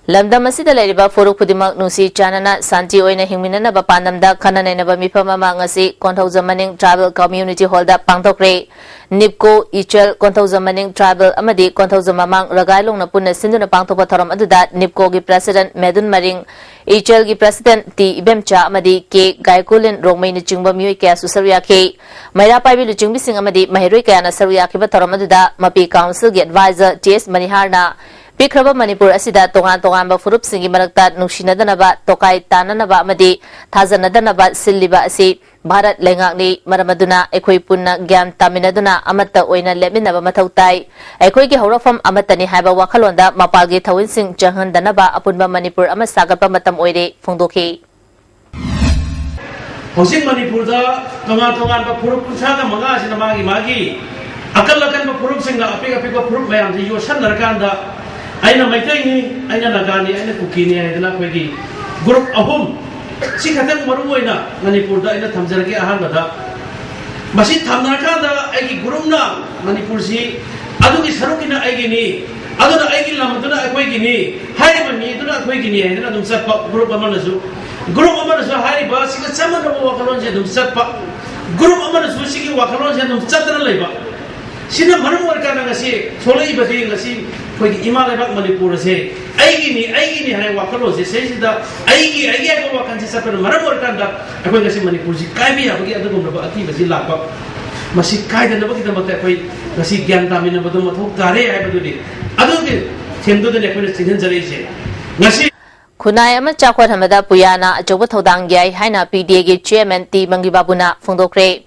ꯂꯝꯗꯝ ꯑꯁꯤꯗ ꯂꯩꯔꯤꯕ ꯐꯨꯔꯨꯞ ꯈꯨꯗꯤꯡꯃꯛ ꯅꯨꯡꯁꯤ ꯆꯥꯟꯅꯅ ꯁꯥꯟꯇꯤ ꯑꯣꯏꯅ ꯍꯤꯡꯃꯤꯟꯅꯅꯕ ꯄꯥꯟꯗꯝꯗ ꯈꯟꯅ ꯅꯩꯅꯕ ꯃꯤꯐꯝ ꯑꯃ ꯉꯁꯤ ꯀꯣꯟꯊꯧꯖꯝ ꯃꯅꯤꯡ ꯇ꯭ꯔꯥꯏꯕꯦꯜ ꯀꯝꯃ꯭ꯌꯨꯅꯤꯇꯤ ꯍꯣꯜꯗ ꯄꯥꯡꯊꯣꯛꯈ꯭ꯔꯦ꯫ ꯅꯤꯞꯀꯣ, ꯏꯆꯦꯜ, ꯀꯣꯟꯊꯧꯖꯝ ꯃꯅꯤꯡ ꯇ꯭ꯔꯥꯏꯕꯦꯜ ꯑꯃꯗꯤ ꯀꯣꯟꯊꯧꯖꯝ ꯃꯃꯥꯡ ꯔꯒꯥꯏꯂꯣꯡꯅ ꯄꯨꯟꯅ ꯁꯤꯟꯗꯨꯅ ꯄꯥꯡꯊꯣꯛꯄ ꯊꯧꯔꯝ ꯑꯗꯨꯗ ꯅꯤꯞꯀꯣꯒꯤ ꯄ꯭ꯔꯦꯁꯤꯗꯦꯟꯠ ꯃꯦꯗꯨꯟ ꯃꯔꯤꯡ, ꯏꯆꯦꯜꯒꯤ ꯄ꯭ꯔꯦꯁꯤꯗꯦꯟꯠ ꯇꯤ ꯏꯕꯦꯝꯆꯥ ꯑꯃꯗꯤ ꯀꯦ ꯒꯥꯏꯀꯨꯂꯤꯟ ꯔꯣꯡꯃꯩꯅꯆꯤꯡꯕ ꯃꯤꯑꯣꯏ ꯀꯌꯥꯁꯨ ꯁꯔꯨꯛ ꯌꯥꯈꯤ꯫ ꯃꯩꯔꯥ ꯄꯥꯏꯕꯤ ꯂꯨꯆꯤꯡꯕꯤꯁꯤꯡ ꯑꯃꯗꯤ ꯃꯍꯩꯔꯣꯏ ꯀꯌꯥꯅ ꯁꯔꯨꯛ ꯌꯥꯈꯤꯕ ꯊꯧꯔꯝ ꯑꯗꯨꯗ ꯃꯄꯤ ꯀꯥꯎꯟꯁꯤꯜꯒꯤ ꯑꯦꯗꯚꯥꯏꯖꯔ ꯇꯤ ꯑꯦꯁ ꯃꯅꯤꯍꯥꯔꯅ ꯄꯤꯛꯈ꯭ꯔꯕ ꯃꯅꯤꯄꯨꯔ ꯑꯁꯤꯗ ꯇꯣꯉꯥꯟ ꯇꯣꯉꯥꯟꯕ ꯐꯨꯔꯨꯞꯁꯤꯡꯒꯤ ꯃꯔꯛꯇ ꯅꯨꯡꯁꯤꯅꯗꯅꯕ, ꯇꯣꯀꯥꯏ ꯇꯥꯅꯅꯕ ꯑꯃꯗꯤ ꯊꯥꯖꯅꯗꯅꯕ ꯁꯤꯜꯂꯤꯕ ꯑꯁꯤ ꯚꯥꯔꯠ ꯂꯩꯉꯥꯛꯅꯤ꯫ ꯃꯔꯝ ꯑꯗꯨꯅ ꯑꯩꯈꯣꯏ ꯄꯨꯟꯅ ꯒ꯭ꯌꯥꯟ ꯇꯥꯃꯤꯟꯅꯗꯨꯅ ꯑꯃꯠꯇ ꯑꯣꯏꯅ ꯂꯦꯞꯃꯤꯟꯅꯕ ꯃꯊꯧ ꯇꯥꯏ꯫ ꯑꯩꯈꯣꯏꯒꯤ ꯍꯧꯔꯛꯐꯝ ꯑꯃꯠꯇꯅꯤ ꯍꯥꯏꯕ ꯋꯥꯈꯜꯂꯣꯟꯗ ꯃꯄꯥꯜꯒꯤ ꯊꯧꯑꯣꯏꯁꯤꯡ ꯆꯪꯍꯟꯗꯅꯕ ꯑꯄꯨꯟꯕ ꯃꯅꯤꯄꯨꯔ ꯑꯃ ꯁꯥꯒꯠꯄ ꯃꯇꯝ ꯑꯣꯏꯔꯦ ꯐꯣꯡꯗꯣꯛꯈꯤ꯫ ꯍꯧꯖꯤꯛ ꯃꯅꯤꯄꯨꯔꯗ ꯇꯣꯉꯥꯟ ꯇꯣꯉꯥꯟꯕ ꯐꯨꯔꯨꯞ ꯀꯨꯟꯊ꯭ꯔꯥꯒ ꯃꯉꯥꯁꯤꯅ ꯃꯥꯒꯤ ꯃꯥꯒꯤ ꯑꯀꯜ ꯑꯀꯟꯕ ꯐꯨꯔꯨꯞꯁꯤꯡꯅ ꯑꯄꯤꯛ ꯑꯄꯤꯛꯄ ꯐꯨꯔꯨꯞ ꯃꯌꯥꯝꯁꯤ ꯌꯣꯠꯁꯟꯅꯔꯀꯥꯟꯗ ꯑꯩꯅ ꯃꯩꯇꯩꯅꯤ, ꯑꯩꯅ ꯅꯥꯒꯥꯅꯤ, ꯑꯩꯅ ꯀꯨꯀꯤꯅꯤ ꯍꯥꯏꯗꯅ ꯑꯩꯈꯣꯏꯒꯤ ꯒ꯭ꯔꯨꯞ ꯑꯍꯨꯝ ꯁꯤ ꯈꯛꯇꯪ ꯃꯔꯨ ꯑꯣꯏꯅ ꯃꯅꯤꯄꯨꯔꯗ ꯑꯩꯅ ꯊꯝꯖꯔꯒꯦ꯫ ꯑꯍꯥꯟꯕꯗ ꯃꯁꯤ ꯊꯝꯅꯔꯀꯥꯟꯗ ꯑꯩꯒꯤ ꯒ꯭ꯔꯨꯞꯅ ꯃꯅꯤꯄꯨꯔꯁꯤ ꯑꯗꯨꯒꯤ ꯁꯔꯨꯛꯀꯤꯅ ꯑꯩꯒꯤꯅꯤ, ꯑꯗꯨꯅ ꯑꯩꯒꯤ ꯂꯝ ꯑꯗꯨꯅ ꯑꯩꯈꯣꯏꯒꯤꯅꯤ, ꯍꯥꯏꯔꯤꯕ ꯃꯤ ꯑꯗꯨꯅ ꯑꯩꯈꯣꯏꯒꯤꯅꯤ ꯍꯥꯏꯗꯅ ꯑꯗꯨꯝ ꯆꯠꯄ ꯒ꯭ꯔꯨꯞ ꯑꯃꯅꯁꯨ, ꯒ꯭ꯔꯨꯞ ꯑꯃꯅꯁꯨ ꯍꯥꯏꯔꯤꯕ ꯁꯤꯒ ꯆꯞ ꯃꯥꯟꯅꯕ ꯋꯥꯈꯜꯂꯣꯟꯁꯦ ꯑꯗꯨꯝ ꯆꯠꯄ, ꯒ꯭ꯔꯨꯞ ꯑꯃꯅꯁꯨ ꯁꯤꯒꯤ ꯋꯥꯈꯜꯂꯣꯟꯁꯦ ꯑꯗꯨꯝ ꯆꯠꯇꯅ ꯂꯩꯕ꯫ ꯁꯤꯅ ꯃꯔꯝ ꯑꯣꯏꯔꯀꯥꯟꯗ ꯉꯁꯤ ꯊꯣꯛꯂꯛꯏꯕꯗꯤ ꯉꯁꯤ ꯑꯩꯈꯣꯏꯒꯤ ꯏꯃꯥ ꯂꯩꯕꯥꯛ ꯃꯅꯤꯄꯨꯔ ꯑꯁꯦ ꯑꯩꯒꯤꯅꯤ, ꯑꯩꯒꯤꯅꯤ ꯍꯥꯏꯕ ꯋꯥꯈꯜꯂꯣꯟꯁꯦ ꯁꯤꯁꯤꯗ ꯑꯩꯒꯤ, ꯑꯩꯒꯤ ꯍꯥꯏꯕ ꯋꯥꯈꯜꯁꯦ ꯆꯠꯄꯅ ꯃꯔꯝ ꯑꯣꯏꯔꯀꯥꯟꯗ ꯑꯩꯈꯣꯏ ꯉꯁꯤ ꯃꯅꯤꯄꯨꯔꯁꯤ ꯀꯥꯏꯕ ꯌꯥꯕꯒꯤ ꯑꯗꯨꯒꯨꯝꯂꯕ ꯑꯀꯤꯕꯁꯤ ꯂꯥꯛꯄ꯫ ꯃꯁꯤ ꯀꯥꯏꯗꯅꯕꯒꯤꯗꯃꯛꯇ ꯑꯩꯈꯣꯏ ꯉꯁꯤ ꯒ꯭ꯌꯥꯟ ꯇꯥꯃꯤꯟꯅꯕꯗꯨ ꯃꯊꯧ ꯇꯥꯔꯦ ꯍꯥꯏꯕꯗꯨꯅꯤ꯫ ꯑꯗꯨꯒꯤ ꯊꯦꯝꯗꯨꯗꯅꯤ ꯑꯩꯈꯣꯏꯅ ꯆꯦꯟꯁꯤꯟꯖꯔꯛꯏꯁꯦ꯫ ꯉꯁꯤ ꯈꯨꯟꯅꯥꯏ ꯑꯃ ꯆꯥꯎꯈꯠꯍꯟꯕꯗ ꯄꯨꯌꯥꯅ ꯑꯆꯧꯕ ꯊꯧꯗꯥꯡ ꯌꯥꯏ ꯍꯥꯏꯅ ꯄꯤ ꯗꯤ ꯑꯦꯒꯤ ꯆꯤꯌꯔꯃꯦꯟ ꯇꯤ ꯃꯪꯒꯤꯕꯥꯕꯨꯅ ꯐꯣꯡꯗꯣꯛꯈ꯭ꯔꯦ꯫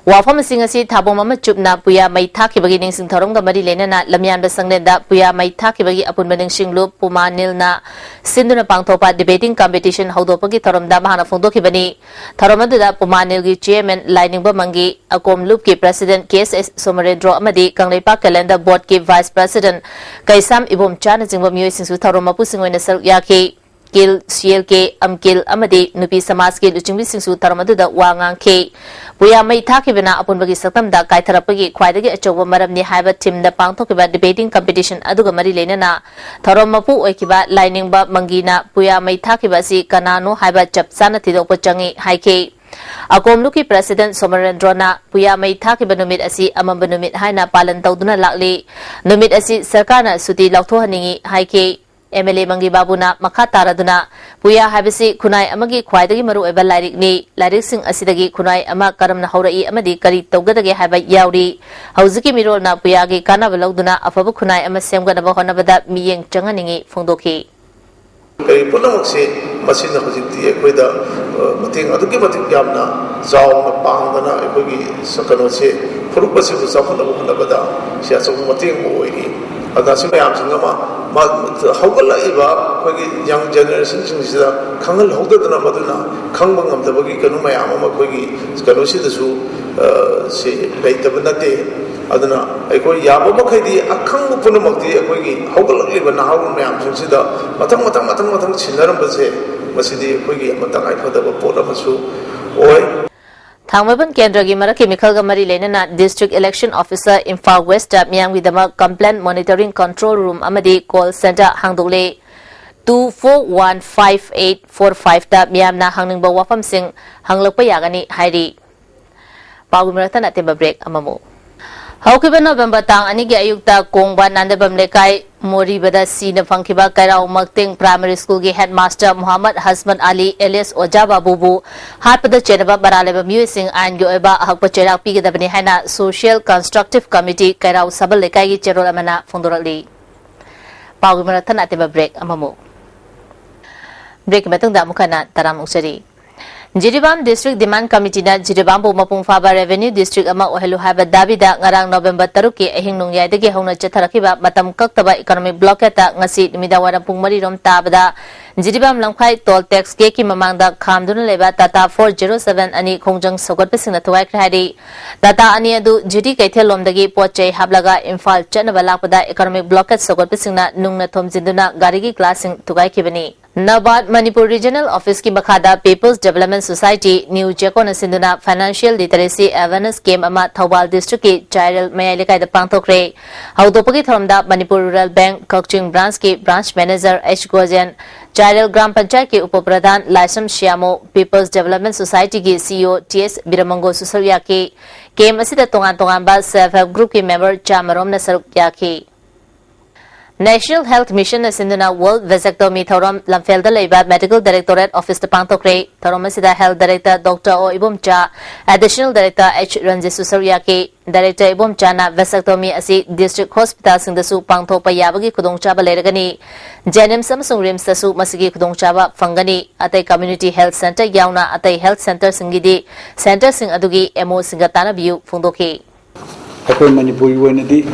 ꯋꯥꯐꯝ ꯑꯁꯤ ꯉꯁꯤ ꯊꯥꯕꯣꯝ ꯑꯃ ꯆꯨꯞꯅ ꯄꯨꯌꯥ ꯃꯩ ꯊꯥꯈꯤꯕꯒꯤ ꯅꯤꯡꯁꯤꯡ ꯊꯧꯔꯝꯒ ꯃꯔꯤ ꯂꯩꯅꯅ ꯂꯝꯌꯥꯟꯕ ꯁꯪꯂꯦꯟꯗ ꯄꯨꯌꯥ ꯃꯩ ꯊꯥꯈꯤꯕꯒꯤ ꯑꯄꯨꯟꯕ ꯅꯤꯡꯁꯤꯡꯂꯨꯞ ꯄꯨꯃꯥ ꯅꯤꯜꯅ ꯁꯤꯟꯗꯨꯅ ꯄꯥꯡꯊꯣꯛꯄ ꯗꯤꯕꯦꯇꯤꯡ ꯀꯝꯄꯤꯇꯤꯁꯟ ꯍꯧꯗꯣꯛꯄꯒꯤ ꯊꯧꯔꯝꯗ ꯃꯍꯥꯛꯅ ꯐꯣꯡꯗꯣꯛꯈꯤꯕꯅꯤ꯫ ꯊꯧꯔꯝ ꯑꯗꯨꯗ ꯄꯨꯃꯥ ꯅꯤꯜꯒꯤ ꯆꯤꯌꯔꯃꯦꯟ ꯂꯥꯏꯅꯤꯡꯕ ꯃꯪꯒꯤ, ꯑꯀꯣꯝ ꯂꯨꯞꯀꯤ ꯄ꯭ꯔꯁꯤꯗꯦꯟ ꯀꯦ ꯑꯦꯁ ꯑꯦꯁ ꯁꯣꯃꯔꯦꯟꯗ꯭ꯔꯣ ꯑꯃꯗꯤ ꯀꯪꯂꯩꯄꯥꯛ ꯀꯦꯂꯦꯟꯗꯔ ꯕꯣꯔꯗꯀꯤ ꯚꯥꯏꯁ ꯄ꯭ꯔꯁꯤꯗꯦꯟ ꯀꯩꯁꯥꯝ ꯏꯕꯣꯝꯆꯥꯅꯆꯤꯡꯕ ꯃꯤꯑꯣꯏꯁꯤꯡꯁꯨ ꯊꯧꯔꯝ ꯃꯄꯨꯁꯤꯡ ꯑꯣꯏꯅ ꯁꯔꯨꯛ ꯌꯥꯈꯤ꯫ ꯀꯤꯜ, ꯁꯤ ꯑꯦꯜ ꯀꯦ, ꯑꯝꯀꯤꯜ ꯑꯃꯗꯤ ꯅꯨꯄꯤ ꯁꯃꯥꯖꯀꯤ ꯂꯨꯆꯤꯡꯕꯤꯁꯤꯡꯁꯨ ꯊꯧꯔꯝ ꯑꯗꯨꯗ ꯋꯥ ꯉꯥꯡꯈꯤ꯫ ꯄꯨꯌꯥ ꯃꯩ ꯊꯥꯈꯤꯕꯅ ꯑꯄꯨꯟꯕꯒꯤ ꯁꯛꯇꯝꯗ ꯀꯥꯏꯊꯔꯛꯄꯒꯤ ꯈ꯭ꯋꯥꯏꯗꯒꯤ ꯑꯆꯧꯕ ꯃꯔꯝꯅꯤ ꯍꯥꯏꯕ ꯊꯤꯝꯗ ꯄꯥꯡꯊꯣꯛꯈꯤꯕ ꯗꯤꯕꯦꯇꯤꯡ ꯀꯝꯄꯤꯇꯤꯁꯟ ꯑꯗꯨꯒ ꯃꯔꯤ ꯂꯩꯅꯅ ꯊꯧꯔꯝ ꯃꯄꯨ ꯑꯣꯏꯈꯤꯕ ꯂꯥꯏꯅꯤꯡꯕ ꯃꯪꯒꯤꯅ ꯄꯨꯌꯥ ꯃꯩ ꯊꯥꯈꯤꯕ ꯑꯁꯤ ꯀꯅꯥꯅꯣ ꯍꯥꯏꯕ ꯆꯞ ꯆꯥꯅ ꯊꯤꯗꯣꯛꯄ ꯆꯪꯏ ꯍꯥꯏꯈꯤ꯫ ꯑꯀꯣꯝꯂꯨꯞꯀꯤ ꯄ꯭ꯔꯁꯤꯗꯦꯟ ꯁꯣꯃꯔꯦꯟꯗ꯭ꯔꯣꯅ ꯄꯨꯌꯥ ꯃꯩ ꯊꯥꯈꯤꯕ ꯅꯨꯃꯤꯠ ꯑꯁꯤ ꯑꯃꯝꯕ ꯅꯨꯃꯤꯠ ꯍꯥꯏꯅ ꯄꯥꯂꯟ ꯇꯧꯗꯨꯅ ꯂꯥꯛꯂꯤ꯫ ꯅꯨꯃꯤꯠ ꯑꯁꯤ ꯁꯔꯀꯥꯔꯅ ꯁꯨꯇꯤ ꯂꯧꯊꯣꯛꯍꯟꯅꯤꯡꯏ ꯍꯥꯏꯈꯤ꯫ ꯑꯦꯝ ꯑꯦꯜ ꯑꯦ ꯃꯪꯒꯤ ꯕꯥꯕꯨꯅ ꯃꯈꯥ ꯇꯥꯔꯗꯨꯅ ꯄꯨꯌꯥ ꯍꯥꯏꯕꯁꯤ ꯈꯨꯟꯅꯥꯏ ꯑꯃꯒꯤ ꯈ꯭ꯋꯥꯏꯗꯒꯤ ꯃꯔꯨꯑꯣꯏꯕ ꯂꯥꯏꯔꯤꯛꯅꯤ꯫ ꯂꯥꯏꯔꯤꯛꯁꯤꯡ ꯑꯁꯤꯗꯒꯤ ꯈꯨꯟꯅꯥꯏ ꯑꯃ ꯀꯔꯝꯅ ꯍꯧꯔꯛꯏ ꯑꯃꯗꯤ ꯀꯔꯤ ꯇꯧꯒꯗꯒꯦ ꯍꯥꯏꯕ ꯌꯥꯎꯔꯤ꯫ ꯍꯧꯖꯤꯛꯀꯤ ꯃꯤꯔꯣꯜꯅ ꯄꯨꯌꯥꯒꯤ ꯀꯥꯟꯅꯕ ꯂꯧꯗꯨꯅ ꯑꯐꯕ ꯈꯨꯟꯅꯥꯏ ꯑꯃ ꯁꯦꯝꯒꯠꯅꯕ ꯍꯣꯠꯅꯕꯗ ꯃꯤꯠꯌꯦꯡ ꯆꯪꯍꯟꯅꯤꯡꯏ ꯐꯣꯡꯗꯣꯛꯈꯤ꯫ ꯀꯔꯤ ꯄꯨꯝꯅꯃꯛꯁꯤ ꯃꯁꯤꯅ ꯍꯧꯖꯤꯛꯇꯤ ꯑꯩꯈꯣꯏꯗ, ꯑ, ꯃꯇꯦꯡ ꯑꯗꯨꯛꯀꯤ ꯃꯇꯤꯛ ꯌꯥꯝꯅ ꯆꯥꯎꯅ ꯄꯥꯡꯗꯅ ꯑꯩꯈꯣꯏꯒꯤ ꯁ-, ꯀꯩꯅꯣꯁꯦ, ꯐꯨꯔꯨꯞ ꯑꯁꯤꯕꯨ ꯆꯥꯎꯈꯠꯅꯕ ꯍꯣꯠꯅꯕꯗ ꯁꯤ ꯑꯆꯧꯕ ꯃꯇꯦꯡ ꯑꯃ ꯑꯣꯏꯔꯤ꯫ ꯑꯗꯨꯅ ꯁꯤ ꯃꯌꯥꯝꯁꯤꯡ ꯑꯃ ꯃ-, ꯍꯧꯒꯠꯂꯛꯏꯕ ꯑꯩꯈꯣꯏꯒꯤ ꯌꯪ ꯖꯦꯅꯦꯔꯦꯁꯟꯁꯤꯡꯁꯤꯗ ꯈꯪꯍꯜꯍꯧꯗꯗꯅ ꯃꯗꯨꯅ ꯈꯪꯕ ꯉꯝꯗꯕꯒꯤ ꯀꯩꯅꯣ ꯃꯌꯥꯝ ꯑꯃ ꯑꯩꯈꯣꯏꯒꯤ ꯀꯩꯅꯣꯁꯤꯗꯁꯨ, ꯑ, ꯁꯤ ꯂꯩꯇꯕ ꯅꯠꯇꯦ꯫ ꯑꯗꯨꯅ ꯑꯩꯈꯣꯏ ꯌꯥꯕ ꯃꯈꯩꯗꯤ ꯑꯈꯪꯕ ꯄꯨꯝꯅꯃꯛꯇꯤ ꯑꯩꯈꯣꯏꯒꯤ ꯍꯧꯒꯠꯂꯛꯂꯤꯕ ꯅꯍꯥꯔꯣꯜ ꯃꯌꯥꯝꯁꯤꯡꯁꯤꯗ ꯃꯊꯪ, ꯃꯊꯪ, ꯃꯊꯪ, ꯃꯊꯪ ꯁꯤꯟꯅꯔꯝꯕꯁꯦ ꯃꯁꯤꯗꯤ ꯑꯩꯈꯣꯏꯒꯤ ꯌꯥꯝꯅ ꯇꯉꯥꯏꯐꯗꯕ ꯄꯣꯠ ꯑꯃꯁꯨ ꯑꯣꯏ꯫ ꯊꯥꯡꯃꯩꯕꯟ ꯀꯦꯟꯗ꯭ꯔꯒꯤ ꯃꯔꯛꯀꯤ ꯃꯤꯈꯜꯒ ꯃꯔꯤ ꯂꯩꯅꯅ District Election Officer Imphal West ꯇ ꯃꯤꯌꯥꯝꯒꯤꯗꯃꯛ Complaint Monitoring Control Room ꯑꯃꯗꯤ Call Center ꯍꯥꯡꯗꯣꯛꯂꯦ꯫ Two four one five eight four five ꯇ ꯃꯤꯌꯥꯝꯅ ꯍꯪꯅꯤꯡꯕ ꯋꯥꯐꯝꯁꯤꯡ ꯍꯪꯂꯛꯄ ꯌꯥꯒꯅꯤ ꯍꯥꯏꯔꯤ꯫ ꯄꯥꯎꯒꯤ ꯃꯔꯛꯇ ꯑꯇꯦꯟꯕ break ꯑꯃꯃꯨꯛ꯫ ꯍꯧꯈꯤꯕ ꯅꯣꯕꯦꯝꯕꯔ ꯇꯥꯡ ꯑꯅꯤꯒꯤ ꯑꯌꯨꯛꯇ ꯀꯣꯡꯕ ꯅꯥꯟꯗꯕꯝ ꯂꯩꯀꯥꯏ ꯃꯣꯔꯤꯕꯗ ꯁꯤꯅ ꯐꯪꯈꯤꯕ ꯀꯩꯔꯥꯎ ꯃꯛꯇꯦꯡ Primary School ꯒꯤ headmaster ꯃꯨꯍꯝꯃꯗ ꯍꯁꯃꯠ ꯑꯂꯤ alias ꯑꯣꯖꯥ ꯕꯥꯕꯨꯕꯨ ꯍꯥꯠꯄꯗ ꯆꯦꯟꯅꯕ ꯃꯔꯥꯜ ꯂꯩꯕ ꯃꯤꯑꯣꯏꯁꯤꯡ ꯑꯥꯏꯟꯒꯤ ꯑꯣꯏꯕ ꯑꯍꯛꯄ ꯆꯩꯔꯥꯛ ꯄꯤꯒꯗꯕꯅꯤ ꯍꯥꯏꯅ Social Constructive Committee ꯀꯩꯔꯥꯎ ꯁꯕꯜ ꯂꯩꯀꯥꯏꯒꯤ ꯆꯦꯔꯣꯜ ꯑꯃꯅ ꯐꯣꯡꯗꯣꯔꯛꯂꯤ꯫ ꯄꯥꯎꯒꯤ ꯃꯔꯛ ꯊꯠꯅ ꯑꯇꯦꯟꯕ break ꯑꯃꯃꯨꯛ꯫ Break ꯀꯤ ꯃꯇꯨꯡꯗ ꯑꯃꯨꯛ ꯍꯟꯅ ꯇꯔꯥꯝꯅ ꯑꯣꯛꯆꯔꯤ꯫ ꯖꯤꯔꯤꯕꯥꯝ District Demand Committee ꯅ ꯖꯤꯔꯤꯕꯥꯝꯕꯨ ꯃꯄꯨꯡ ꯐꯥꯕ Revenue District ꯑꯃ ꯑꯣꯏꯍꯜꯂꯨ ꯍꯥꯏꯕ ꯗꯥꯕꯤꯗ ꯉꯔꯥꯡ ꯅꯣꯕꯦꯝꯕꯔ ꯇꯔꯨꯛꯀꯤ ꯑꯍꯤꯡ ꯅꯣꯡꯌꯥꯏꯗꯒꯤ ꯍꯧꯅ ꯆꯠꯊꯔꯛꯈꯤꯕ ꯃꯇꯝ ꯀꯛꯇꯕ economic blockade ꯇ ꯉꯁꯤ ꯅꯨꯃꯤꯗꯥꯡ ꯋꯥꯏꯔꯝ ꯄꯨꯡ ꯃꯔꯤ ꯔꯣꯝ ꯇꯥꯕꯗ ꯖꯤꯔꯤꯕꯥꯝ ꯂꯝꯈꯥꯏ toll tax gate ꯀꯤ ꯃꯃꯥꯡꯗ ꯈꯥꯝꯗꯨꯅ ꯂꯩꯕ Tata four zero seven ꯑꯅꯤ ꯈꯣꯡꯖꯪ ꯁꯧꯒꯠꯄꯁꯤꯡꯅ ꯊꯨꯒꯥꯏꯈ꯭ꯔꯦ ꯍꯥꯏꯔꯤ꯫ Tata ꯑꯅꯤ ꯑꯗꯨ ꯖꯤꯔꯤ ꯀꯩꯊꯦꯜ ꯂꯣꯝꯗꯒꯤ ꯄꯣꯠ ꯆꯩ ꯍꯥꯞꯂꯒ ꯏꯝꯐꯥꯜ ꯆꯠꯅꯕ ꯂꯥꯛꯄꯗ economic blockade ꯁꯧꯒꯠꯄꯁꯤꯡꯅ ꯅꯨꯡꯅ ꯊꯣꯝꯖꯤꯟꯗꯨꯅ ꯒꯥꯔꯤꯒꯤ glass ꯁꯤꯡ ꯊꯨꯒꯥꯏꯈꯤꯕꯅꯤ꯫ ꯅꯕꯥꯔꯗ ꯃꯅꯤꯄꯨꯔ Regional Office ꯀꯤ ꯃꯈꯥꯗ People's Development Society, New Chekon ꯅ ꯁꯤꯟꯗꯨꯅ Financial Literacy Awareness Camp ꯑꯃ ꯊꯧꯕꯥꯜ District ꯀꯤ ꯆꯥꯏꯔꯦꯜ ꯃꯌꯥꯏ ꯂꯩꯀꯥꯏꯗ ꯄꯥꯡꯊꯣꯛꯈ꯭ꯔꯦ꯫ ꯍꯧꯗꯣꯛꯄꯒꯤ ꯊꯧꯔꯝꯗ ꯃꯅꯤꯄꯨꯔ Rural Bank ꯀꯛꯆꯤꯡ Branch ꯀꯤ Branch Manager H ꯒꯣꯖꯦꯟ, ꯆꯥꯏꯔꯦꯜ ꯒ꯭ꯔꯥꯝ ꯄꯟꯆꯥꯌꯠꯀꯤ ꯎꯄ ꯄ꯭ꯔꯙꯥꯟ ꯂꯥꯏꯁ꯭ꯔꯝ ꯁ꯭ꯌꯥꯃꯣ, People's Development Society ꯒꯤ CEO T S ꯕꯤꯔꯃꯪꯒꯣꯁꯨ ꯁꯔꯨꯛ ꯌꯥꯈꯤ꯫ Camp ꯑꯁꯤꯗ ꯇꯣꯉꯥꯟ ꯇꯣꯉꯥꯟꯕ Self Help Group ꯀꯤ member ꯆꯥꯃꯔꯣꯝꯅ ꯁꯔꯨꯛ ꯌꯥꯈꯤ꯫ National Health Mission ꯅ ꯁꯤꯟꯗꯨꯅ World Vasectomy ꯊꯧꯔꯝ ꯂꯝꯐꯦꯜꯗ ꯂꯩꯕ Medical Directorate Office ꯇ ꯄꯥꯡꯊꯣꯛꯈ꯭ꯔꯦ꯫ ꯊꯧꯔꯝ ꯑꯁꯤꯗ Health Director Doctor O Ibomcha, Additional Director H ꯔꯟꯖꯤꯠꯁꯨ ꯁꯔꯨꯛ ꯌꯥꯈꯤ꯫ Director ꯏꯕꯣꯝꯆꯥꯅ vasectomy ꯑꯁꯤ district hospital ꯁꯤꯡꯗꯁꯨ ꯄꯥꯡꯊꯣꯛꯄ ꯌꯥꯕꯒꯤ ꯈꯨꯗꯣꯡꯆꯥꯕ ꯂꯩꯔꯒꯅꯤ꯫ JNIMS ꯑꯃꯁꯨꯡ RIMS ꯇꯁꯨ ꯃꯁꯤꯒꯤ ꯈꯨꯗꯣꯡꯆꯥꯕ ꯐꯪꯒꯅꯤ꯫ ꯑꯇꯩ community health center ꯌꯥꯎꯅ ꯑꯇꯩ health center ꯁꯤꯡꯒꯤꯗꯤ center ꯁꯤꯡ ꯑꯗꯨꯒꯤ M O ꯁꯤꯡꯒ ꯇꯥꯟꯅꯕꯤꯌꯨ ꯐꯣꯡꯗꯣꯛꯈꯤ꯫ ꯑꯩꯈꯣꯏ ꯃꯅꯤꯄꯨꯔꯒꯤ ꯑꯣꯏꯅꯗꯤ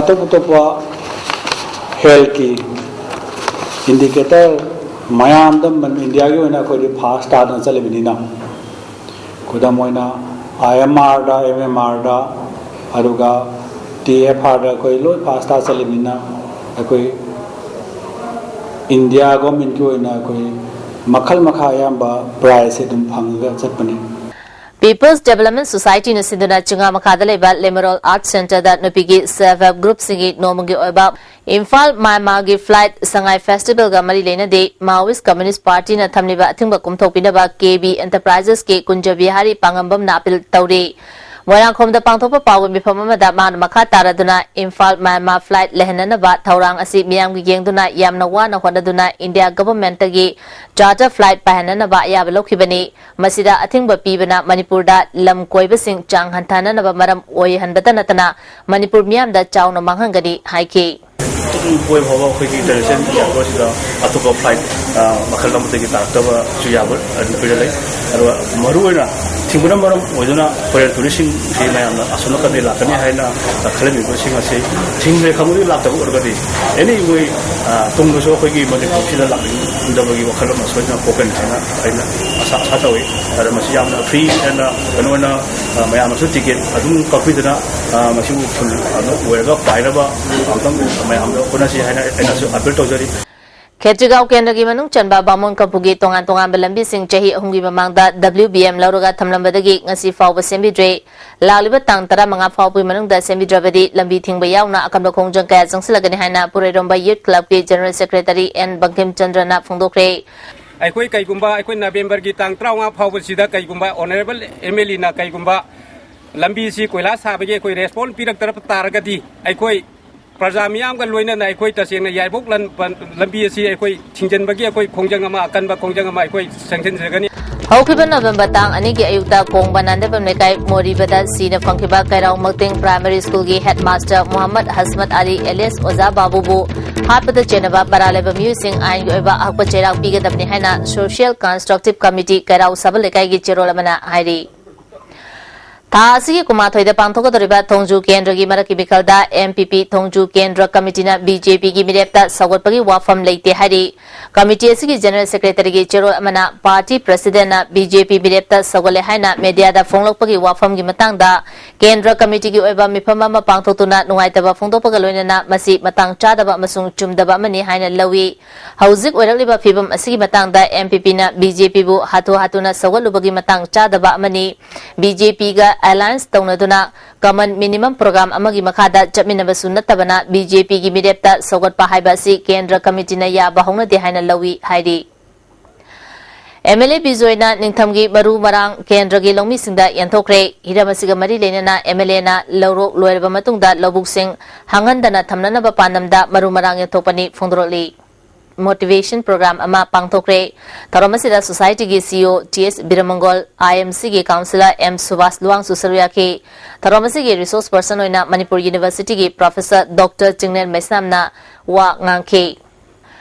ꯑꯇꯣꯞ ꯑꯇꯣꯞꯄ health ꯀꯤ indicator ꯃꯌꯥꯝꯗ ꯃ-, ꯏꯟꯗꯤꯌꯥꯒꯤ ꯑꯣꯏꯅ ꯑꯩꯈꯣꯏꯗꯤ first ꯇꯥꯗꯅ ꯆꯠꯂꯤꯕꯅꯤꯅ, ꯈꯨꯗꯝ ꯑꯣꯏꯅ I M R the, M M R ꯗ, ꯑꯗꯨꯒ T F R ꯗ ꯑꯩꯈꯣꯏ ꯂꯣꯏ first ꯇꯥ ꯆꯠꯂꯤꯕꯅꯤꯅ, ꯑꯩꯈꯣꯏ ꯏꯟꯗꯤꯌꯥ government ꯀꯤ ꯑꯣꯏꯅ ꯑꯩꯈꯣꯏ ꯃꯈꯜ ꯃꯈꯥ ꯑꯌꯥꯝꯕ prize ꯁꯦ ꯑꯗꯨꯝ ꯐꯪꯉꯒ ꯆꯠꯄꯅꯤ꯫ People's Development Society ꯅ ꯁꯤꯟꯗꯨꯅ ꯆꯤꯉꯥ ꯃꯈꯥꯗ ꯂꯩꯕ ꯂꯦꯃꯔꯣꯜ Art Center ꯗ ꯅꯨꯄꯤꯒꯤ self help group ꯁꯤꯡꯒꯤ ꯅꯣꯡꯃꯒꯤ ꯑꯣꯏꯕ ꯏꯝꯐꯥꯜ ꯃꯌꯥꯟꯃꯥꯔꯒꯤ flight ꯁꯉꯥꯏ festival ꯒ ꯃꯔꯤ ꯂꯩꯅꯗꯦ Maoist Communist Party ꯅ ꯊꯝꯂꯤꯕ ꯑꯊꯤꯡꯕ ꯀꯨꯝꯊꯣꯛꯄꯤꯅꯕ ꯀꯦ ꯕꯤ Enterprises ꯀꯤ ꯀꯨꯟꯖꯕꯤꯍꯥꯔꯤ ꯄꯥꯉꯝꯕꯝꯅ appeal ꯇꯧꯔꯤ꯫ ꯃꯣꯏꯔꯥꯡꯈꯣꯝꯗ ꯄꯥꯡꯊꯣꯛꯄ ꯄꯥꯎꯒꯤ ꯃꯤꯐꯝ ꯑꯃꯗ ꯃꯥꯅ ꯃꯈꯥ ꯇꯥꯔꯗꯨꯅ ꯏꯝꯐꯥꯜ ꯃꯌꯥꯟꯃꯥꯔ flight ꯂꯩꯍꯟꯅꯅꯕ ꯊꯧꯔꯥꯡ ꯑꯁꯤ ꯃꯤꯌꯥꯝꯒꯤ ꯌꯦꯡꯗꯨꯅ ꯌꯥꯝꯅ ꯋꯥꯅ ꯍꯣꯠꯅꯗꯨꯅ ꯏꯟꯗꯤꯌꯥ government ꯇꯒꯤ charter flight ꯄꯥꯏꯍꯟꯅꯅꯕ ꯑꯌꯥꯕ ꯂꯧꯈꯤꯕꯅꯤ꯫ ꯃꯁꯤꯗ ꯑꯊꯤꯡꯕ ꯄꯤꯕꯅ ꯃꯅꯤꯄꯨꯔꯗ ꯂꯝ ꯀꯣꯏꯕꯁꯤꯡ ꯆꯥꯡ ꯍꯟꯊꯍꯟꯅꯕ ꯃꯔꯝ ꯑꯣꯏꯍꯟꯕꯇ ꯅꯠꯇꯅ ꯃꯅꯤꯄꯨꯔ ꯃꯤꯌꯥꯝꯗ ꯆꯥꯎꯅ ꯃꯥꯡꯍꯟꯒꯅꯤ ꯍꯥꯏꯈꯤ꯫ ꯇꯨꯡ ꯀꯣꯏ ꯐꯥꯎꯕ ꯑꯩꯈꯣꯏꯒꯤ international airport ꯁꯤꯗ ꯑꯇꯣꯞꯄ flight, ꯑ, ꯃꯈꯜ ꯑꯃꯠꯇꯒꯤ ꯇꯥꯔꯛꯇꯕꯁꯨ ꯌꯥꯕ ꯑꯗꯨ ꯄꯤꯔ ꯂꯩ꯫ ꯑꯗꯨꯒ ꯃꯔꯨꯑꯣꯏꯅ ꯊꯤꯡꯕꯅ ꯃꯔꯝ ꯑꯣꯏꯗꯨꯅ foreign tourist ꯁꯤꯡꯁꯤ ꯃꯌꯥꯝꯅ ꯑꯁꯣꯝ ꯅꯥꯀꯟꯗꯒꯤ ꯂꯥꯛꯀꯅꯤ ꯍꯥꯏꯅ ꯈꯜꯂꯝꯃꯤꯕꯁꯤꯡ ꯑꯁꯤ ꯊꯤꯡꯈ꯭ꯔꯦ ꯈꯪꯕꯗꯒꯤ ꯂꯥꯛꯇꯕ ꯑꯣꯏꯔꯒꯗꯤ any ꯃꯣꯏ, ꯑ, ꯇꯨꯡꯗꯁꯨ ꯑꯩꯈꯣꯏꯒꯤ ꯃꯅꯤꯄꯨꯔꯁꯤꯗ ꯂꯥꯛꯅꯤꯡꯗꯕꯒꯤ ꯋꯥꯈꯜꯂꯣꯟ ꯑꯃ ꯁꯣꯏꯗꯅ ꯄꯣꯛꯀꯅꯤ ꯍꯥꯏꯅ ꯑꯩꯅ ꯑꯁꯥ, ꯑꯁꯥ ꯇꯧꯏ꯫ ꯑꯗ ꯃꯁꯤ ꯌꯥꯝꯅ free and ꯀꯩꯅꯣ ꯑꯣꯏꯅ, ꯑ, ꯃꯌꯥꯝꯅꯁꯨ ticket ꯑꯗꯨꯝ ꯀꯛꯄꯤꯗꯅ, ꯑ, ꯃꯁꯤꯕꯨ full ꯑꯗꯨꯝ ꯑꯣꯏꯔꯒ ꯄꯥꯏꯅꯕ ꯑꯝꯇꯪ ꯃꯌꯥꯝꯗ ꯍꯣꯠꯅꯁꯤ ꯍꯥꯏꯅ ꯑꯩꯅꯁꯨ appeal ꯇꯧꯖꯔꯤ꯫ ꯈꯦꯇ꯭ꯔꯤꯒꯥꯎ ꯀꯦꯟꯗ꯭ꯔꯒꯤ ꯃꯅꯨꯡ ꯆꯟꯕ ꯕꯥꯃꯣꯟ ꯀꯝꯄꯨꯒꯤ ꯇꯣꯉꯥꯟ ꯇꯣꯉꯥꯟꯕ ꯂꯝꯕꯤꯁꯤꯡ ꯆꯍꯤ ꯑꯍꯨꯝꯒꯤ ꯃꯃꯥꯡꯗ W B M ꯂꯧꯔꯒ ꯊꯝꯂꯝꯕꯗꯒꯤ ꯉꯁꯤ ꯐꯥꯎꯕ ꯁꯦꯝꯕꯤꯗ꯭ꯔꯦ꯫ ꯂꯥꯛꯂꯤꯕ ꯇꯥꯡ ꯇꯔꯥꯃꯉꯥ ꯐꯥꯎꯕꯒꯤ ꯃꯅꯨꯡꯗ ꯁꯦꯝꯕꯤꯗ꯭ꯔꯕꯗꯤ ꯂꯝꯕꯤ ꯊꯤꯡꯕ ꯌꯥꯎꯅ ꯑꯀꯟꯕ ꯈꯣꯡꯖꯪ ꯀꯌꯥ ꯆꯪꯁꯤꯜꯂꯒꯅꯤ ꯍꯥꯏꯅ ꯄꯨꯔꯩꯔꯣꯝꯕ Youth Club ꯀꯤ General Secretary N ꯕꯪꯀꯤꯝ ꯆꯟꯗ꯭ꯔꯅ ꯐꯣꯡꯗꯣꯛꯈ꯭ꯔꯦ꯫ ꯑꯩꯈꯣꯏ ꯀꯩꯒꯨꯝꯕ ꯑꯩꯈꯣꯏ November ꯒꯤ ꯇꯥꯡ ꯇꯔꯥꯃꯉꯥ ꯐꯥꯎꯕꯁꯤꯗ ꯀꯩꯒꯨꯝꯕ Honourable M L A ꯅ ꯀꯩꯒꯨꯝꯕ ꯂꯝꯕꯤꯁꯤ ꯀꯣꯏꯂꯥꯁ ꯊꯥꯕꯒꯤ ꯑꯩꯈꯣꯏ response ꯄꯤꯔꯛꯇꯕ ꯇꯥꯔꯒꯗꯤ ꯑꯩꯈꯣꯏ ꯄ꯭ꯔꯖꯥ ꯃꯤꯌꯥꯝꯒ ꯂꯣꯏꯅꯅ ꯑꯩꯈꯣꯏ ꯇꯁꯦꯡꯅ ꯌꯥꯏꯔꯤꯄꯣꯛ ꯂꯝ-, ꯂꯝꯕꯤ ꯑꯁꯤ ꯑꯩꯈꯣꯏ ꯊꯤꯡꯖꯤꯟꯕꯒꯤ ꯑꯩꯈꯣꯏ ꯈꯣꯡꯖꯪ ꯑꯃ, ꯑꯀꯟꯕ ꯈꯣꯡꯖꯪ ꯑꯃ ꯑꯩꯈꯣꯏ ꯆꯪꯁꯤꯟꯖꯒꯅꯤ꯫ ꯍꯧꯈꯤꯕ November ꯇꯥꯡ ꯑꯅꯤꯒꯤ ꯑꯌꯨꯛꯇ ꯀꯣꯡꯕ ꯅꯥꯟꯗꯦꯐꯝ ꯂꯩꯀꯥꯏ ꯃꯣꯔꯤꯕꯗ ꯁꯤꯅ ꯐꯪꯈꯤꯕ ꯀꯩꯔꯥꯎ ꯃꯛꯇꯤꯡ Primary School ꯒꯤ headmaster ꯃꯨꯍꯝꯃꯗ ꯍꯁꯃꯠ ꯑꯂꯤ alias ꯑꯣꯖꯥ ꯕꯥꯕꯨꯕꯨ ꯍꯥꯠꯄꯗ ꯆꯦꯟꯅꯕ ꯃꯔꯥꯜ ꯂꯩꯕ ꯃꯤꯑꯣꯏꯁꯤꯡ ꯑꯥꯏꯟꯒꯤ ꯑꯣꯏꯕ ꯑꯍꯛꯄ ꯆꯩꯔꯥꯛ ꯄꯤꯒꯗꯕꯅꯤ ꯍꯥꯏꯅ Social Constructive Committee ꯀꯩꯔꯥꯎ ꯁꯥꯕꯜ ꯂꯩꯀꯥꯏꯒꯤ ꯆꯦꯔꯣꯜ ꯑꯃꯅ ꯍꯥꯏꯔꯤ꯫ ꯊꯥ ꯑꯁꯤꯒꯤ ꯀꯨꯟꯃꯥꯊꯣꯏꯗ ꯄꯥꯡꯊꯣꯛꯀꯗꯧꯔꯤꯕ ꯊꯣꯡꯖꯨ ꯀꯦꯟꯗ꯭ꯔꯒꯤ ꯃꯔꯛꯀꯤ ꯃꯤꯈꯜꯗ ꯑꯦꯝ ꯄꯤ ꯄꯤ ꯊꯣꯡꯖꯨ ꯀꯦꯟꯗ꯭ꯔ ꯀꯃꯤꯇꯤꯅ ꯕꯤ ꯖꯦ ꯄꯤꯒꯤ ꯃꯤꯔꯦꯞꯇ ꯁꯧꯒꯠꯄꯒꯤ ꯋꯥꯐꯝ ꯂꯩꯇꯦ ꯍꯥꯏꯔꯤ꯫ ꯀꯃꯤꯇꯤ ꯑꯁꯤꯒꯤ ꯖꯦꯅꯔꯦꯜ ꯁꯦꯀ꯭ꯔꯦꯇꯔꯤꯒꯤ ꯆꯦꯔꯣꯜ ꯑꯃꯅ ꯄꯥꯔꯇꯤ ꯄ꯭ꯔꯁꯤꯗꯦꯟꯅ ꯕꯤ ꯖꯦ ꯄꯤ ꯃꯤꯔꯦꯞꯇ ꯁꯧꯒꯠꯂꯦ ꯍꯥꯏꯅ ꯃꯦꯗꯤꯌꯥꯗ ꯐꯣꯡꯂꯛꯄꯒꯤ ꯋꯥꯐꯝꯒꯤ ꯃꯇꯥꯡꯗ ꯀꯦꯟꯗ꯭ꯔ ꯀꯃꯤꯇꯤꯒꯤ ꯑꯣꯏꯕ ꯃꯤꯐꯝ ꯑꯃ ꯄꯥꯡꯊꯣꯛꯇꯨꯅ ꯅꯨꯡꯉꯥꯏꯇꯕ ꯐꯣꯡꯗꯣꯛꯄꯒ ꯂꯣꯏꯅꯅ ꯃꯁꯤ ꯃꯇꯥꯡ ꯆꯥꯗꯕ ꯑꯃꯁꯨꯡ ꯆꯨꯝꯗꯕ ꯑꯃꯅꯤ ꯍꯥꯏꯅ ꯂꯧꯏ꯫ ꯍꯧꯖꯤꯛ ꯑꯣꯏꯔꯛꯂꯤꯕ ꯐꯤꯕꯝ ꯑꯁꯤꯒꯤ ꯃꯇꯥꯡꯗ ꯑꯦꯝ ꯄꯤ ꯄꯤꯅ ꯕꯤ ꯖꯦ ꯄꯤꯕꯨ ꯍꯥꯊꯨ ꯍꯥꯊꯨꯅ ꯁꯧꯒꯠꯂꯨꯕꯒꯤ ꯃꯇꯥꯡ ꯆꯥꯗꯕ ꯑꯃꯅꯤ꯫ ꯕꯤ ꯖꯦ ꯄꯤꯒ ꯑꯦꯂꯥꯏꯟꯁ ꯇꯧꯅꯗꯨꯅ ꯀꯃꯟ ꯃꯤꯅꯤꯃꯝ ꯄ꯭ꯔꯣꯒ꯭ꯔꯥꯝ ꯑꯃꯒꯤ ꯃꯈꯥꯗ ꯆꯠꯃꯤꯟꯅꯕꯁꯨ ꯅꯠꯇꯕꯅ ꯕꯤ ꯖꯦ ꯄꯤꯒꯤ ꯃꯤꯔꯦꯞꯇ ꯁꯧꯒꯠꯄ ꯍꯥꯏꯕ ꯑꯁꯤ ꯀꯦꯟꯗ꯭ꯔ ꯀꯃꯤꯇꯤꯅ ꯌꯥꯕ ꯍꯧꯅꯗꯦ ꯍꯥꯏꯅ ꯂꯧꯏ ꯍꯥꯏꯔꯤ꯫ ꯑꯦꯝ ꯑꯦꯜ ꯑꯦ ꯕꯤꯖꯣꯏꯅ ꯅꯤꯡꯊꯝꯒꯤ ꯃꯔꯨ ꯃꯔꯥꯡ ꯀꯦꯟꯗ꯭ꯔꯒꯤ ꯂꯧꯃꯤꯁꯤꯡꯗ ꯌꯦꯟꯊꯣꯛꯈ꯭ꯔꯦ꯫ ꯍꯤꯔꯝ ꯑꯁꯤꯒ ꯃꯔꯤ ꯂꯩꯅꯅ ꯑꯦꯝ ꯑꯦꯜ ꯑꯦꯅ ꯂꯧꯔꯣꯛ ꯂꯣꯏꯔꯕ ꯃꯇꯨꯡꯗ ꯂꯧꯕꯨꯛꯁꯤꯡ ꯍꯥꯡꯍꯟꯗꯅ ꯊꯝꯅꯅꯕ ꯄꯥꯟꯗꯝꯗ ꯃꯔꯨ ꯃꯔꯥꯡ ꯌꯦꯟꯊꯣꯛꯄꯅꯤ ꯐꯣꯡꯗꯣꯔꯛꯂꯤ꯫ ꯃꯣꯇꯤꯚꯦꯁꯟ ꯄ꯭ꯔꯣꯒ꯭ꯔꯥꯝ ꯑꯃ ꯄꯥꯡꯊꯣꯛꯈ꯭ꯔꯦ꯫ ꯊꯧꯔꯝ ꯑꯁꯤꯗ ꯁꯣꯁꯥꯏꯇꯤꯒꯤ ꯁꯤ ꯏ ꯑꯣ ꯇꯤ ꯑꯦꯁ ꯕꯤꯔꯃꯪꯒꯣꯜ, ꯑꯥꯏ ꯑꯦꯝ ꯁꯤꯒꯤ ꯀꯥꯎꯟꯁꯤꯂꯔ ꯑꯦꯝ ꯁꯨꯕꯥꯁ ꯂꯨꯋꯥꯡꯁꯨ ꯁꯔꯨꯛ ꯌꯥꯈꯤ꯫ ꯊꯧꯔꯝ ꯑꯁꯤꯒꯤ ꯔꯤꯁꯣꯔꯁ ꯄꯔꯁꯟ ꯑꯣꯏꯅ ꯃꯅꯤꯄꯨꯔ ꯌꯨꯅꯤꯚꯔꯁꯤꯇꯤꯒꯤ ꯄ꯭ꯔꯣꯐꯦꯁꯔ ꯗꯣꯛꯇꯔ ꯆꯤꯡꯂꯦꯟ ꯃꯩꯁꯅꯥꯝꯅ ꯋꯥ ꯉꯥꯡꯈꯤ꯫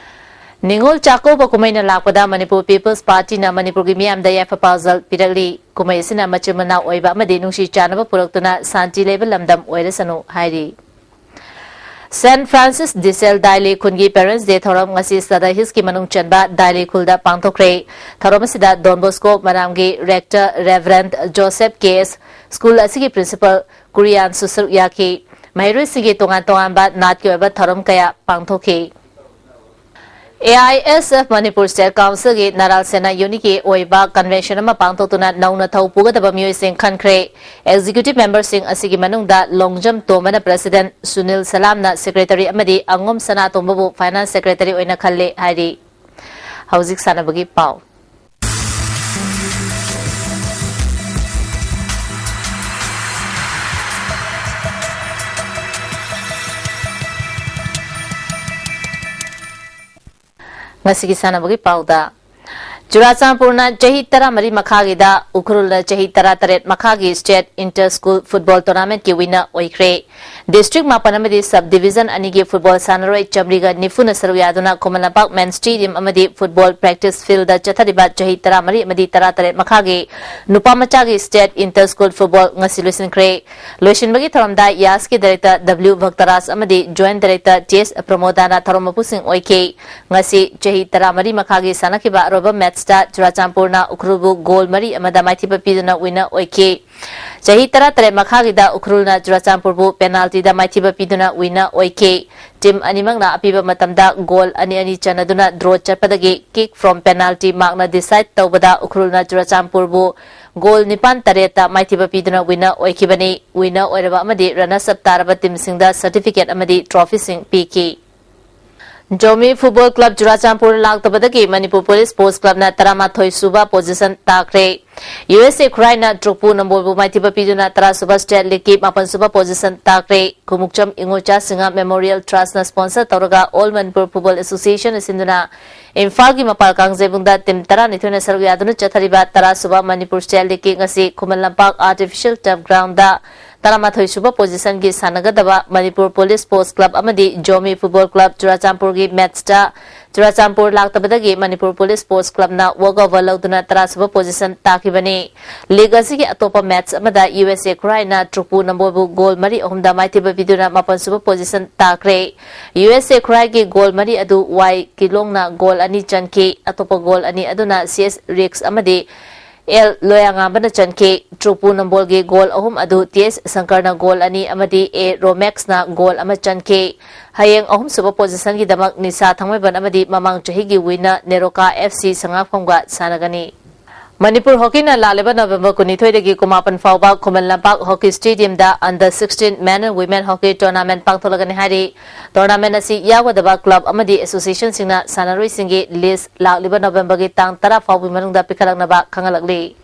ꯅꯤꯉꯣꯜ ꯆꯥꯛꯀꯧꯕ ꯀꯨꯝꯍꯩꯅ ꯂꯥꯛꯄꯗ ꯃꯅꯤꯄꯨꯔ ꯄꯤꯄꯜꯁ ꯄꯥꯔꯇꯤꯅ ꯃꯅꯤꯄꯨꯔꯒꯤ ꯃꯤꯌꯥꯝꯗ ꯌꯥꯏꯐ ꯄꯥꯎꯖꯦꯜ ꯄꯤꯔꯛꯂꯤ꯫ ꯀꯨꯝꯍꯩ ꯑꯁꯤꯅ ꯃꯆꯤꯟ ꯃꯅꯥꯎ ꯑꯣꯏꯕ ꯑꯃꯗꯤ ꯅꯨꯡꯁꯤ ꯆꯥꯟꯅꯕ ꯄꯨꯔꯛꯇꯨꯅ ꯁꯥꯟꯇꯤ ꯂꯩꯕ ꯂꯝꯗꯝ ꯑꯣꯏꯔꯁꯅꯨ ꯍꯥꯏꯔꯤ꯫ ꯁꯦꯟꯠ ꯐ꯭ꯔꯥꯟꯁꯤꯁ ꯗꯤ ꯁꯦꯜ ꯗꯥꯏꯂꯤ ꯈꯨꯜꯒꯤ ꯄꯦꯔꯦꯟꯠꯁ ꯗꯦ ꯊꯧꯔꯝ ꯉꯁꯤ ꯁꯗꯥ ꯍꯤꯜꯁꯀꯤ ꯃꯅꯨꯡ ꯆꯟꯕ ꯗꯥꯏꯂꯤ ꯈꯨꯜꯗ ꯄꯥꯡꯊꯣꯛꯈ꯭ꯔꯦ꯫ ꯊꯧꯔꯝ ꯑꯁꯤꯗ ꯗꯣꯟ ꯕꯣꯁꯀꯣ ꯃꯔꯥꯝꯒꯤ ꯔꯦꯛꯇꯔ ꯔꯦꯚꯔꯦꯟꯗ ꯖꯣꯁꯦꯐ ꯀꯦ ꯑꯦꯁ, ꯁ꯭ꯀꯨꯜ ꯑꯁꯤꯒꯤ ꯄ꯭ꯔꯤꯟꯁꯤꯄꯥꯜ ꯀꯨꯔꯤꯌꯥꯟꯁꯨ ꯁꯔꯨꯛ ꯌꯥꯈꯤ꯫ ꯃꯍꯩꯔꯣꯏꯁꯤꯡꯒꯤ ꯇꯣꯉꯥꯟ ꯇꯣꯉꯥꯟꯕ ꯅꯥꯠꯀꯤ ꯑꯣꯏꯕ ꯊꯧꯔꯝ ꯀꯌꯥ ꯄꯥꯡꯊꯣꯛꯈꯤ꯫ A I S F Manipur state ꯀꯥꯎꯟꯁꯤꯜꯒꯤ ꯅꯔꯥꯜ ꯁꯦꯅꯥ ꯌꯨꯅꯤꯠꯀꯤ ꯑꯣꯏꯕ ꯀꯟꯚꯦꯟꯁꯟ ꯑꯃ ꯄꯥꯡꯊꯣꯛꯇꯨꯅ ꯅꯧꯅ ꯊꯧ ꯄꯨꯒꯗꯕ ꯃꯤꯑꯣꯏꯁꯤꯡ ꯈꯟꯈ꯭ꯔꯦ꯫ ꯑꯦꯛꯖꯤꯀ꯭ꯌꯨꯇꯤꯚ ꯃꯦꯝꯕꯔꯁꯤꯡ ꯑꯁꯤꯒꯤ ꯃꯅꯨꯡꯗ ꯂꯣꯡꯖꯝ ꯇꯣꯝꯕꯅ ꯄ꯭ꯔꯁꯤꯗꯦꯟꯠ, ꯁꯨꯅꯤꯜ ꯁꯂꯥꯝꯅ ꯁꯦꯀ꯭ꯔꯦꯇꯔꯤ ꯑꯃꯗꯤ ꯑꯉꯣꯝ ꯁꯅꯥꯇꯣꯝꯕꯕꯨ ꯐꯥꯏꯅꯥꯟꯁ ꯁꯦꯀ꯭ꯔꯦꯇꯔꯤ ꯑꯣꯏꯅ ꯈꯜꯂꯦ ꯍꯥꯏꯔꯤ꯫ ꯍꯧꯖꯤꯛ ꯁꯥꯟꯅꯕꯒꯤ ꯄꯥꯎ꯫ ꯉꯁꯤꯒꯤ ꯁꯥꯟꯅꯕꯒꯤ ꯄꯥꯎꯗ, ꯆꯨꯔꯥꯆꯥꯟꯄꯨꯔꯅ ꯆꯍꯤ ꯇꯔꯥꯃꯔꯤ ꯃꯈꯥꯒꯤꯗ, ꯎꯈ꯭ꯔꯨꯜꯅ ꯆꯍꯤ ꯇꯔꯥꯇꯔꯦꯠ ꯃꯈꯥꯒꯤ state inter school football tournamentꯀꯤ winner ꯑꯣꯏꯈ꯭ꯔꯦ꯫ District ꯃꯥꯄꯟ ꯑꯃꯗꯤ sub division ꯑꯅꯤꯒꯤ football ꯁꯥꯟꯅꯔꯣꯏ ꯆꯥꯃꯔꯤꯒ ꯅꯤꯐꯨꯅ ꯁꯔꯨꯛ ꯌꯥꯗꯨꯅ ꯈꯨꯃꯟ ꯂꯝꯄꯥꯛ main stadium ꯑꯃꯗꯤ football practice fieldꯗ ꯆꯠꯊꯔꯤꯕ ꯆꯍꯤ ꯇꯔꯥꯃꯔꯤ ꯑꯃꯗꯤ ꯇꯔꯥꯇꯔꯦꯠ ꯃꯈꯥꯒꯤ ꯅꯨꯄꯥ ꯃꯆꯥꯒꯤ state inter school football ꯉꯁꯤ ꯂꯣꯏꯁꯤꯟꯈ꯭ꯔꯦ꯫ ꯂꯣꯏꯁꯤꯟꯕꯒꯤ ꯊꯧꯔꯝꯗ ꯌꯥꯁꯀꯤ director W ꯚꯛꯇꯔꯥꯖ ꯑꯃꯗꯤ joint director T S ꯄ꯭ꯔꯃꯣꯗꯥꯅ ꯊꯧꯔꯝ ꯃꯄꯨꯁꯤꯡ ꯑꯣꯏꯈꯤ꯫ ꯉꯁꯤ ꯆꯍꯤ ꯇꯔꯥꯃꯔꯤ ꯃꯈꯥꯒꯤ ꯁꯥꯟꯅꯈꯤꯕ ꯑꯔꯣꯏꯕ matchꯇ ꯆꯨꯔꯥꯆꯥꯟꯄꯨꯔꯅ ꯎꯈ꯭ꯔꯨꯜꯕꯨ goal ꯃꯔꯤ ꯑꯃꯗ ꯃꯥꯏꯊꯤꯕ ꯄꯤꯗꯨꯅ winner ꯑꯣꯏꯈꯤ꯫ ꯆꯍꯤ ꯇꯔꯥꯇꯔꯦꯠ ꯃꯈꯥꯒꯤꯗ ꯎꯈ꯭ꯔꯨꯜꯅ ꯆꯨꯔꯥꯆꯥꯟꯄꯨꯔꯕꯨ penaltyꯗ ꯃꯥꯏꯊꯤꯕ ꯄꯤꯗꯨꯅ winner ꯑꯣꯏꯈꯤ꯫ Team ꯑꯅꯤꯃꯛꯅ ꯑꯄꯤꯕ ꯃꯇꯝꯗ goal ꯑꯅꯤ ꯑꯅꯤ ꯆꯟꯅꯗꯨꯅ draw ꯆꯠꯄꯗꯒꯤ kick from penalty markꯅ decide ꯇꯧꯕꯗ ꯎꯈ꯭ꯔꯨꯜꯅ ꯆꯨꯔꯥꯆꯥꯟꯄꯨꯔꯕꯨ goal ꯅꯤꯄꯥꯟ ꯇꯔꯦꯠꯇ ꯃꯥꯏꯊꯤꯕ ꯄꯤꯗꯨꯅ winner ꯑꯣꯏꯈꯤꯕꯅꯤ꯫ Winner ꯑꯣꯏꯔꯕ ꯑꯃꯗꯤ runners up ꯇꯥꯔꯕ teamꯁꯤꯡꯗ certificate ꯑꯃꯗꯤ trophyꯁꯤꯡ ꯄꯤꯈꯤ꯫ Zomi Football Club Churachandpur ꯂꯥꯛꯇꯕꯗꯒꯤ Manipur Police Sports Clubꯅ ꯇꯔꯥꯃꯥꯊꯣꯏ ꯁꯨꯕ position ꯇꯥꯈ꯭ꯔꯦ꯫ U S A ꯈꯨꯔꯥꯏꯅ ꯇ꯭ꯔꯨꯛꯄꯨ ꯅꯝꯕꯣꯜꯕꯨ ꯃꯥꯏꯊꯤꯕ ꯄꯤꯗꯨꯅ ꯇꯔꯥ ꯁꯨꯕ state leagueꯀꯤ ꯃꯥꯄꯟ ꯁꯨꯕ position ꯇꯥꯈ꯭ꯔꯦ꯫ ꯈꯨꯃꯨꯛꯆꯝ ꯏꯉꯣꯆꯥ ꯁꯤꯡꯍ Memorial Trustꯅ sponsor ꯇꯧꯔꯒ All Manipur Football Associationꯅ ꯁꯤꯟꯗꯨꯅ ꯏꯝꯐꯥꯜꯒꯤ ꯃꯄꯥꯜ ꯀꯥꯡꯖꯩꯕꯨꯡꯗ team ꯇꯔꯥꯅꯤꯊꯣꯏꯅ ꯁꯔꯨꯛ ꯌꯥꯗꯨꯅ ꯆꯠꯊꯔꯤꯕ ꯇꯔꯥ ꯁꯨꯕ ꯃꯅꯤꯄꯨꯔ state leagueꯀꯤ ꯉꯁꯤ ꯈꯨꯃꯟ ꯂꯝꯄꯥꯛ artificial turf groundꯗ ꯇꯔꯥꯃꯥꯊꯣꯏ ꯁꯨꯕ positionꯒꯤ ꯁꯥꯟꯅꯒꯗꯕ ꯃꯅꯤꯄꯨꯔ Police Sports Club ꯑꯃꯗꯤ ꯖꯣꯃꯤ Football Club ꯆꯨꯔꯥꯆꯥꯟꯄꯨꯔꯒꯤ matchꯇ Churachandpur ꯂꯥꯛꯇꯕꯗꯒꯤ Manipur Police Sports Clubꯅ walkover ꯂꯧꯗꯨꯅ ꯇꯔꯥ ꯁꯨꯕ position ꯇꯥꯈꯤꯕꯅꯤ꯫ League ꯑꯁꯤꯒꯤ ꯑꯇꯣꯞꯄ match ꯑꯃꯗ U S A ꯈꯨꯔꯥꯏꯅ ꯇ꯭ꯔꯨꯛꯄꯨ ꯅꯝꯕꯣꯜꯕꯨ goal ꯃꯔꯤ ꯑꯍꯨꯝꯗ ꯃꯥꯏꯊꯤꯕ ꯄꯤꯗꯨꯅ ꯃꯥꯄꯟ ꯁꯨꯕ position ꯇꯥꯈ꯭ꯔꯦ꯫ U S A ꯈꯨꯔꯥꯏꯒꯤ goal ꯃꯔꯤ ꯑꯗꯨ Y ꯀꯤꯂꯣꯡꯅ goal ꯑꯅꯤ ꯆꯟꯈꯤ꯫ ꯑꯇꯣꯞꯄ goal ꯑꯅꯤ ꯑꯗꯨꯅ C S ꯔꯤꯛꯁ ꯑꯃꯗꯤ L ꯂꯣꯌꯥꯉꯥꯝꯕꯅ ꯆꯟꯈꯤ꯫ ꯇ꯭ꯔꯨꯛꯄꯨ ꯅꯝꯕꯣꯜꯒꯤ goal ꯑꯍꯨꯝ ꯑꯗꯨ T S ꯁꯪꯀꯔꯅ goal ꯑꯅꯤ ꯑꯃꯗꯤ A ꯔꯣꯃꯦꯛꯁꯅ goal ꯑꯃ ꯆꯟꯈꯤ꯫ ꯍꯌꯦꯡ ꯑꯍꯨꯝꯁꯨꯕ positionꯒꯤꯗꯃꯛ ꯅꯤꯁꯥ ꯊꯥꯡꯃꯩꯕꯟ ꯑꯃꯗꯤ ꯃꯃꯥꯡ ꯆꯍꯤꯒꯤ winner ꯅꯦꯔꯣꯀꯥ F C ꯁꯉꯥꯛꯐꯝꯒ ꯁꯥꯟꯅꯒꯅꯤ꯫ ꯃꯅꯤꯄꯨꯔ ꯍꯣꯀꯤꯅ ꯂꯥꯛꯂꯤꯕ November ꯀꯨꯟꯅꯤꯊꯣꯏꯗꯒꯤ ꯀꯨꯟꯃꯥꯄꯟ ꯐꯥꯎꯕ Khuman Lampak hockey stadiumꯗ under sixteen men and women hockey tournament ꯄꯥꯡꯊꯣꯛꯂꯒꯅꯤ ꯍꯥꯏꯔꯤ꯫ Tournament ꯑꯁꯤ ꯌꯥꯎꯒꯗꯕ club ꯑꯃꯗꯤ associationꯁꯤꯡꯅ ꯁꯥꯟꯅꯔꯣꯏꯁꯤꯡꯒꯤ list ꯂꯥꯛꯂꯤꯕ Novemberꯒꯤ ꯇꯥꯡ ꯇꯔꯥ ꯐꯥꯎꯕꯒꯤ ꯃꯅꯨꯡꯗ ꯄꯤꯈꯠꯂꯛꯅꯕ ꯈꯪꯍꯜꯂꯛꯂꯤ꯫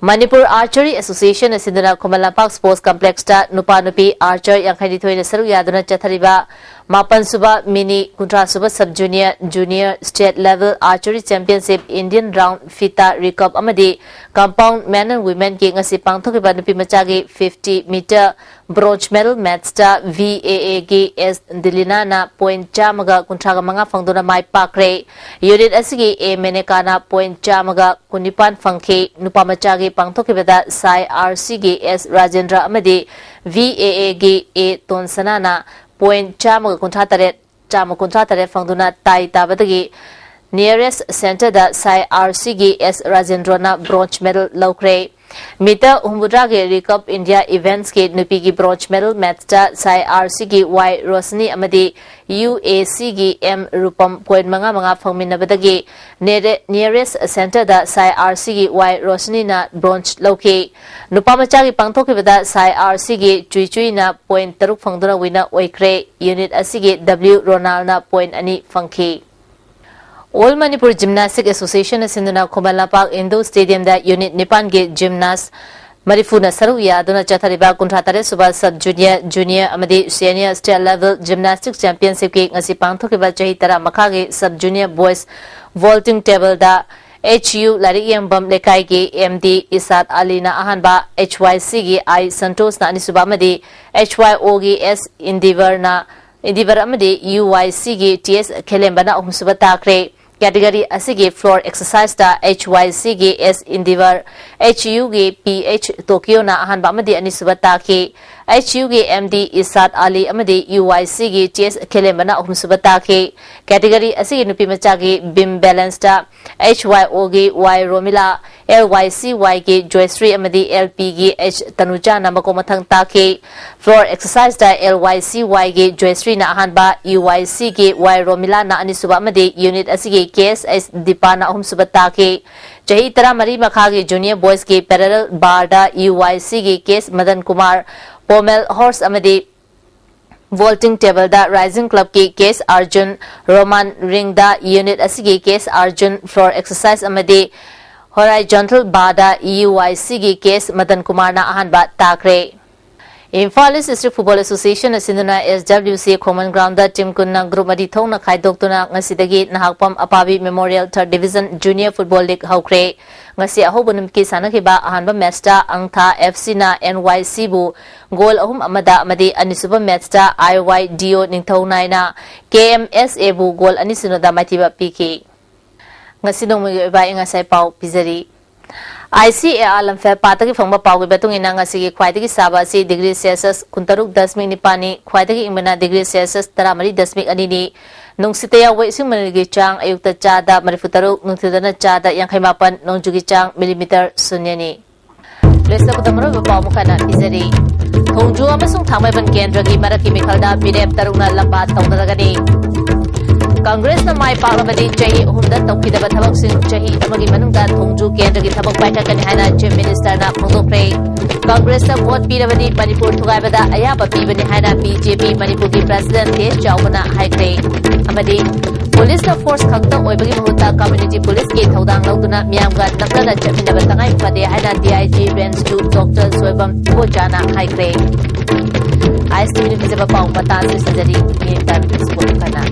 ꯃꯅꯤꯄꯨꯔ Archery Associationꯅ ꯁꯤꯟꯗꯨꯅ ꯈꯨꯃꯟ ꯂꯝꯄꯥꯛ Sports Complexꯇ ꯅꯨꯄꯥ ꯅꯨꯄꯤ archer ꯌꯥꯡꯈꯩꯅꯤꯊꯣꯏꯅ ꯁꯔꯨꯛ ꯌꯥꯗꯨꯅ ꯆꯠꯊꯔꯤꯕ ꯃꯥꯄꯟ ꯁꯨꯕ ꯃꯤꯅꯤ ꯀꯨꯟꯊ꯭ꯔꯥ ꯁꯨꯕ sub junior, junior state level archery championship, Indian round FITA recurve ꯑꯃꯗꯤ ꯀꯝꯄꯥꯎꯟ ꯃꯦꯟ ꯑꯦꯟ ꯋꯤꯃꯦꯟꯒꯤ ꯉꯁꯤ ꯄꯥꯡꯊꯣꯛꯈꯤꯕ ꯅꯨꯄꯤ ꯃꯆꯥꯒꯤ ꯐꯤꯐꯇꯤ ꯃꯤꯇꯔ ꯕ꯭ꯔꯣꯟꯖ ꯃꯦꯗꯜ ꯃꯦꯠꯁꯇ ꯚꯤ ꯑꯦ ꯑꯦꯒꯤ ꯑꯦꯁ ꯗꯤꯂꯤꯅꯥꯅ ꯄꯣꯏꯟꯠ ꯆꯥꯝꯃꯒ ꯀꯨꯟꯊ꯭ꯔꯥꯒ ꯃꯉꯥ ꯐꯪꯗꯨꯅ ꯃꯥꯏ ꯄꯥꯛꯈ꯭ꯔꯦ꯫ ꯌꯨꯅꯤꯠ ꯑꯁꯤꯒꯤ ꯑꯦ ꯃꯦꯅꯦꯀꯥꯅ ꯄꯣꯏꯟꯠ ꯆꯥꯝꯃꯒ ꯀꯨꯟꯅꯤꯄꯥꯟ ꯐꯪꯈꯤ꯫ ꯅꯨꯄꯥ ꯃꯆꯥꯒꯤ ꯄꯥꯡꯊꯣꯛꯈꯤꯕꯗ ꯁꯥꯏ ꯑꯥꯔ ꯁꯤꯒꯤ ꯑꯦꯁ ꯔꯥꯖꯦꯟꯗ꯭ꯔ ꯑꯃꯗꯤ ꯚꯤ ꯑꯦ ꯑꯦꯒꯤ ꯑꯦ ꯇꯣꯟꯁꯅꯥꯅ ꯄꯣꯏꯟꯠ ꯆꯥꯝꯃꯒ ꯀꯨꯟꯊ꯭ꯔꯥ ꯇꯔꯦꯠ, ꯆꯥꯝꯃ ꯀꯨꯟꯊ꯭ꯔꯥ ꯇꯔꯦꯠ ꯐꯪꯗꯨꯅ ꯇꯥꯏ ꯇꯥꯕꯗꯒꯤ ꯅꯤꯌꯔꯦꯁ ꯁꯦꯟꯇꯔꯗ ꯁꯥꯏ ꯑꯥꯔ ꯁꯤꯒꯤ ꯑꯦꯁ ꯔꯥꯖꯦꯟꯗ꯭ꯔꯣꯅ ꯕ꯭ꯔꯣꯟꯖ ꯃꯦꯗꯜ ꯂꯧꯈ꯭ꯔꯦ꯫ ꯃꯤꯇꯔ ꯍꯨꯝꯐꯨꯇꯔꯥꯒꯤ ꯔꯤꯀꯞ ꯏꯟꯗꯤꯌꯥ ꯏꯚꯦꯟꯠꯁꯀꯤ ꯅꯨꯄꯤꯒꯤ ꯕ꯭ꯔꯣꯟꯖ ꯃꯦꯗꯜ ꯃꯦꯠꯁꯇ ꯁꯥꯏ ꯑꯥꯔ ꯁꯤꯒꯤ ꯋꯥꯏ ꯔꯣꯁꯅꯤ ꯑꯃꯗꯤ ꯌꯨ ꯑꯦ ꯁꯤꯒꯤ ꯑꯦꯝ ꯔꯨꯄꯝ ꯄꯣꯏꯟꯠ ꯃꯉꯥ ꯃꯉꯥ ꯐꯪꯃꯤꯟꯅꯕꯗꯒꯤ ꯅꯦꯔꯦ-, ꯅꯤꯌꯔꯦꯁ ꯁꯦꯟꯇꯔꯗ ꯁꯥꯏ ꯑꯥꯔ ꯁꯤꯒꯤ ꯋꯥꯏ ꯔꯣꯁꯅꯤꯅ ꯕ꯭ꯔꯣꯟꯖ ꯂꯧꯈꯤ꯫ ꯅꯨꯄꯥ ꯃꯆꯥꯒꯤ ꯄꯥꯡꯊꯣꯛꯈꯤꯕꯗ ꯁꯥꯏ ꯑꯥꯔ ꯁꯤꯒꯤ ꯆꯨꯏ ꯆꯨꯏꯅ ꯄꯣꯏꯟꯠ ꯇꯔꯨꯛ ꯐꯪꯗꯨꯅ ꯋꯤꯟꯅꯔ ꯑꯣꯏꯈ꯭ꯔꯦ꯫ ꯌꯨꯅꯤꯠ ꯑꯁꯤꯒꯤ ꯗꯕ꯭ꯂꯤꯎ ꯔꯣꯅꯥꯜꯅ ꯄꯣꯏꯟꯠ ꯑꯅꯤ ꯐꯪꯈꯤ꯫ ꯑꯣꯜ ꯃꯅꯤꯄꯨꯔ ꯖꯤꯝꯅꯥꯁꯇꯤꯛ ꯑꯦꯁꯣꯁꯤꯌꯦꯁꯟꯅ ꯁꯤꯟꯗꯨꯅ ꯈꯨꯃꯟ ꯂꯝꯄꯥꯛ ꯏꯟꯗꯣꯔ ꯁ꯭ꯇꯦꯗꯤꯌꯝꯗ ꯌꯨꯅꯤꯠ ꯅꯤꯄꯥꯟꯒꯤ ꯖꯤꯝꯅꯥꯁ ꯃꯔꯤꯐꯨꯅ ꯁꯔꯨꯛ ꯌꯥꯗꯨꯅ ꯆꯠꯊꯔꯤꯕ ꯀꯨꯟꯊ꯭ꯔꯥ ꯇꯔꯦꯠ ꯁꯨꯕ ꯁꯕ ꯖꯨꯅꯤꯌꯔ, ꯖꯨꯅꯤꯌꯔ ꯑꯃꯗꯤ ꯁꯦꯅꯤꯌꯔ ꯁ꯭ꯇꯦꯠ ꯂꯦꯚꯦꯜ ꯖꯤꯝꯅꯥꯁꯇꯤꯛ ꯆꯦꯝꯄꯤꯌꯟꯁꯤꯞꯀꯤ ꯉꯁꯤ ꯄꯥꯡꯊꯣꯛꯈꯤꯕ ꯆꯍꯤ ꯇꯔꯥ ꯃꯈꯥꯒꯤ ꯁꯕ ꯖꯨꯅꯤꯌꯔ ꯕꯣꯏꯁ ꯚꯣꯜꯇꯤꯡ ꯇꯦꯕꯜꯗ ꯑꯩꯆ ꯌꯨ ꯂꯥꯏꯔꯤꯛ ꯌꯦꯡꯐꯝ ꯂꯩꯀꯥꯏꯒꯤ ꯑꯦꯝ ꯗꯤ ꯏꯁꯥꯠ ꯑꯂꯤꯅ ꯑꯍꯥꯟꯕ, ꯑꯩꯆ ꯋꯥꯏ ꯁꯤꯒꯤ ꯑꯥꯏ ꯁꯟꯇꯣꯁꯅ ꯑꯅꯤꯁꯨꯕ ꯑꯃꯗꯤ ꯑꯩꯆ ꯋꯥꯏ ꯑꯣꯒꯤ ꯑꯦꯁ ꯏꯟꯗꯤꯚꯔꯅ, ꯏꯟꯗꯤꯚꯔ ꯑꯃꯗꯤ ꯌꯨ ꯋꯥꯏ ꯁꯤꯒꯤ ꯇꯤ ꯑꯦꯁ ꯈꯦꯂꯦꯝꯕꯅ ꯑꯍꯨꯝꯁꯨꯕ ꯇꯥꯈ꯭ꯔꯦ꯫ ꯀꯦꯇꯤꯒꯣꯔꯤ ꯑꯁꯤꯒꯤ ꯐ꯭ꯂꯣꯔ ꯑꯦꯛꯁꯔꯁꯥꯏꯖꯇ ꯑꯩꯆ ꯋꯥꯏ ꯁꯤꯒꯤ ꯑꯦꯁ ꯏꯟꯗꯤꯚꯔ, ꯑꯩꯆ ꯌꯨꯒꯤ ꯄꯤ ꯑꯩꯆ ꯇꯣꯀꯤꯌꯣꯅ ꯑꯍꯥꯟꯕ ꯑꯃꯗꯤ ꯑꯅꯤꯁꯨꯕ ꯇꯥꯈꯤ꯫ ꯑꯩꯆ ꯌꯨꯒꯤ ꯑꯦꯝ ꯗꯤ ꯏꯁꯥꯠ ꯑꯂꯤ ꯑꯃꯗꯤ ꯌꯨ ꯋꯥꯏ ꯁꯤꯒꯤ ꯇꯤ ꯑꯦꯁ ꯈꯦꯂꯦꯝꯕꯅ ꯑꯍꯨꯝꯁꯨꯕ ꯇꯥꯈꯤ꯫ ꯀꯦꯇꯤꯒꯣꯔꯤ ꯑꯁꯤꯒꯤ ꯅꯨꯄꯤ ꯃꯆꯥꯒꯤ ꯕꯤꯝ ꯕꯦꯂꯦꯟꯁꯇ ꯑꯩꯆ ꯋꯥꯏ ꯑꯣꯒꯤ ꯋꯥꯏ ꯔꯣꯃꯤꯂꯥ, ꯑꯦꯜ ꯋꯥꯏ ꯁꯤ ꯋꯥꯏꯒꯤ ꯖꯣꯏꯁ꯭ꯔꯤ ꯑꯃꯗꯤ ꯑꯦꯜ ꯄꯤꯒꯤ ꯑꯩꯆ ꯇꯅꯨꯖꯥꯅ ꯃꯀꯣꯛ ꯃꯊꯪ ꯇꯥꯈꯤ꯫ ꯐ꯭ꯂꯣꯔ ꯑꯦꯛꯁꯔꯁꯥꯏꯖꯇ ꯑꯦꯜ ꯋꯥꯏ ꯁꯤ ꯋꯥꯏꯒꯤ ꯖꯣꯏꯁ꯭ꯔꯤꯅ ꯑꯍꯥꯟꯕ, ꯌꯨ ꯋꯥꯏ ꯁꯤꯒꯤ ꯋꯥꯏ ꯔꯣꯃꯤꯂꯥꯅ ꯑꯅꯤꯁꯨꯕ ꯑꯃꯗꯤ ꯌꯨꯅꯤꯠ ꯑꯁꯤꯒꯤ ꯀꯦ ꯑꯦꯁ ꯑꯩꯆ ꯗꯤꯄꯥꯅ ꯑꯍꯨꯝꯁꯨꯕ ꯇꯥꯈꯤ꯫ ꯆꯍꯤ ꯇꯔꯥꯃꯔꯤ ꯃꯈꯥꯒꯤ ꯖꯨꯅꯤꯌꯔ ꯕꯣꯏꯁꯀꯤ ꯄꯦꯔꯥꯂꯦꯜ ꯕꯥꯔꯗ ꯌꯨ ꯋꯥꯏ ꯁꯤꯒꯤ ꯀꯦ ꯑꯦꯁ ꯃꯗꯟ ꯀꯨꯃꯥꯔ, ꯄꯣꯃꯦꯜ ꯍꯣꯔꯁ ꯑꯃꯗꯤ ꯚꯣꯜꯇꯤꯡ ꯇꯦꯕꯜꯗ ꯔꯥꯏꯖꯤꯡ ꯀ꯭ꯂꯕꯀꯤ ꯀꯦ ꯑꯦꯁ ꯑꯥꯔꯖꯨꯟ, ꯔꯣꯃꯥꯟ ꯔꯤꯡꯗ ꯌꯨꯅꯤꯠ ꯑꯁꯤꯒꯤ ꯀꯦ ꯑꯦꯁ ꯑꯥꯔꯖꯨꯟ, ꯐ꯭ꯂꯣꯔ ꯑꯦꯛꯁꯔꯁꯥꯏꯖ ꯑꯃꯗꯤ ꯍꯣꯔꯥꯏꯖꯣꯟꯊꯦꯜ ꯕꯥꯔꯗ ꯌꯨ ꯋꯥꯏ ꯁꯤꯒꯤ ꯀꯦ ꯑꯦꯁ ꯃꯗꯟ ꯀꯨꯃꯥꯔꯅ ꯑꯍꯥꯟꯕ ꯇꯥꯈ꯭ꯔꯦ꯫ Imphal East District Football Association ꯑꯁꯤꯅ S W C ꯈꯣꯡꯃꯟ ground ꯇꯤꯝ ꯀꯨꯟꯅ group ꯃꯔꯤ ꯊꯣꯛꯅ ꯈꯥꯏꯗꯣꯛꯇꯨꯅ ꯉꯁꯤꯗꯒꯤ Nahakpam ꯑꯄꯥꯕꯤ Memorial Third Division Junior Football League ꯍꯧꯈ꯭ꯔꯦ꯫ ꯉꯁꯤ ꯑꯍꯧꯕ ꯅꯨꯃꯤꯠꯀꯤ ꯁꯥꯟꯅꯈꯤꯕ ꯑꯍꯥꯟꯕ ꯃꯦꯠꯁꯇ ꯑꯪꯊꯥ F Cꯅ N Y Cꯕꯨ ꯒꯣꯜ ꯑꯍꯨꯝ ꯑꯃꯗ ꯑꯃꯗꯤ ꯑꯅꯤꯁꯨꯕ ꯃꯦꯠꯁꯇ I Y D O ꯅꯤꯡꯊꯧ ꯅꯥꯏꯅ K M S Aꯕꯨ ꯒꯣꯜ ꯑꯅꯤ ꯁꯤꯅꯣꯗ ꯃꯥꯏꯊꯤꯕ ꯄꯤꯈꯤ꯫ ꯉꯁꯤ ꯅꯣꯡꯃꯒꯤ ꯑꯣꯏꯕ ꯑꯏꯪ ꯑꯁꯥꯒꯤ ꯄꯥꯎ ꯄꯤꯖꯔꯤ꯫ I C A R ꯂꯝꯐꯦꯜ ꯄꯥꯠꯇꯒꯤ ꯐꯪꯕ ꯄꯥꯎꯒꯤ ꯃꯇꯨꯡ ꯏꯟꯅ ꯉꯁꯤꯒꯤ ꯈ꯭ꯋꯥꯏꯗꯒꯤ ꯁꯥꯕ ꯑꯁꯤ degree Celsius ꯀꯨꯟꯇꯔꯨꯛ ꯗꯁꯃꯤꯛ ꯅꯤꯄꯥꯟꯅꯤ, ꯈ꯭ꯋꯥꯏꯗꯒꯤ ꯏꯪꯕꯅ degree Celsius ꯇꯔꯥꯃꯔꯤ ꯗꯁꯃꯤꯛ ꯑꯅꯤꯅꯤ꯫ ꯅꯨꯡꯁꯤꯠꯇ ꯌꯥꯎꯕ ꯏꯁꯤꯡ ꯃꯅꯤꯜꯒꯤ ꯆꯥꯡ ꯑꯌꯨꯛꯇ ꯆꯥꯗ ꯃꯔꯤꯐꯨꯇꯔꯨꯛ, ꯅꯨꯡꯊꯤꯜꯗꯅ ꯆꯥꯗ ꯌꯥꯡꯈꯩ ꯃꯥꯄꯟ, ꯅꯣꯡꯖꯨꯒꯤ ꯆꯥꯡ millimeter ꯁꯨꯟꯌꯅꯤ꯫ ꯂꯤꯁꯇ ꯈꯨꯗꯝ ꯑꯔꯣꯏꯕ ꯄꯥꯎ ꯑꯃꯨꯛ ꯍꯟꯅ ꯄꯤꯖꯔꯤ꯫ ꯊꯣꯡꯖꯨ ꯑꯃꯁꯨꯡ ꯊꯥꯡꯃꯩꯕꯟ ꯀꯦꯟꯗ꯭ꯔꯒꯤ ꯃꯔꯛꯀꯤ ꯃꯤꯈꯜꯗ ꯃꯤꯔꯦꯞ ꯇꯔꯨꯛꯅ ꯂꯝꯕꯥ ꯇꯧꯅꯔꯒꯅꯤ꯫ ꯀꯪꯒ꯭ꯔꯦꯁꯅ ꯃꯥꯏ ꯄꯥꯛꯂꯕꯗꯤ ꯆꯍꯤ ꯑꯍꯨꯝꯗ ꯇꯧꯈꯤꯗꯕ ꯊꯕꯛꯁꯤꯡ ꯆꯍꯤ ꯑꯃꯒꯤ ꯃꯅꯨꯡꯗ ꯊꯣꯡꯖꯨ ꯀꯦꯟꯗ꯭ꯔꯒꯤ ꯊꯕꯛ ꯄꯥꯏꯈꯠꯀꯅꯤ ꯍꯥꯏꯅ Chief Ministerꯅ ꯐꯣꯡꯗꯣꯛꯈ꯭ꯔꯦ꯫ ꯀꯪꯒ꯭ꯔꯦꯁꯇ ꯚꯣꯠ ꯄꯤꯔꯕꯗꯤ ꯃꯅꯤꯄꯨꯔ ꯊꯨꯒꯥꯏꯕꯗ ꯑꯌꯥꯕ ꯄꯤꯕꯅꯤ ꯍꯥꯏꯅ B J P ꯃꯅꯤꯄꯨꯔꯒꯤ President K ꯆꯥꯎꯕꯅ ꯍꯥꯏꯈ꯭ꯔꯦ꯫ ꯑꯃꯗꯤ ꯄꯨꯂꯤꯁꯅ force ꯈꯛꯇ ꯑꯣꯏꯕꯒꯤ ꯃꯍꯨꯠꯇ community policeꯀꯤ ꯊꯧꯗꯥꯡ ꯂꯧꯗꯨꯅ ꯃꯤꯌꯥꯝꯒ ꯅꯛꯅꯅ ꯆꯠꯃꯤꯟꯅꯕ ꯇꯉꯥꯏ ꯐꯗꯦ ꯍꯥꯏꯅ D I G Range two Doctor Soibam ꯏꯕꯣꯆꯥꯅ ꯍꯥꯏꯈ꯭ꯔꯦ꯫ ꯑꯥꯏ ꯑꯦꯁ ꯇꯤ ꯚꯤꯅ ꯄꯤꯖꯕ ꯄꯥꯎ ꯃꯇꯥꯡ ꯑꯁꯤ ꯁꯤꯟꯖꯔꯤ꯫ ꯃꯤꯔꯦꯞ ꯇꯥꯔꯕꯗ ꯁ꯭ꯄꯣꯔꯠ ꯈꯟꯅ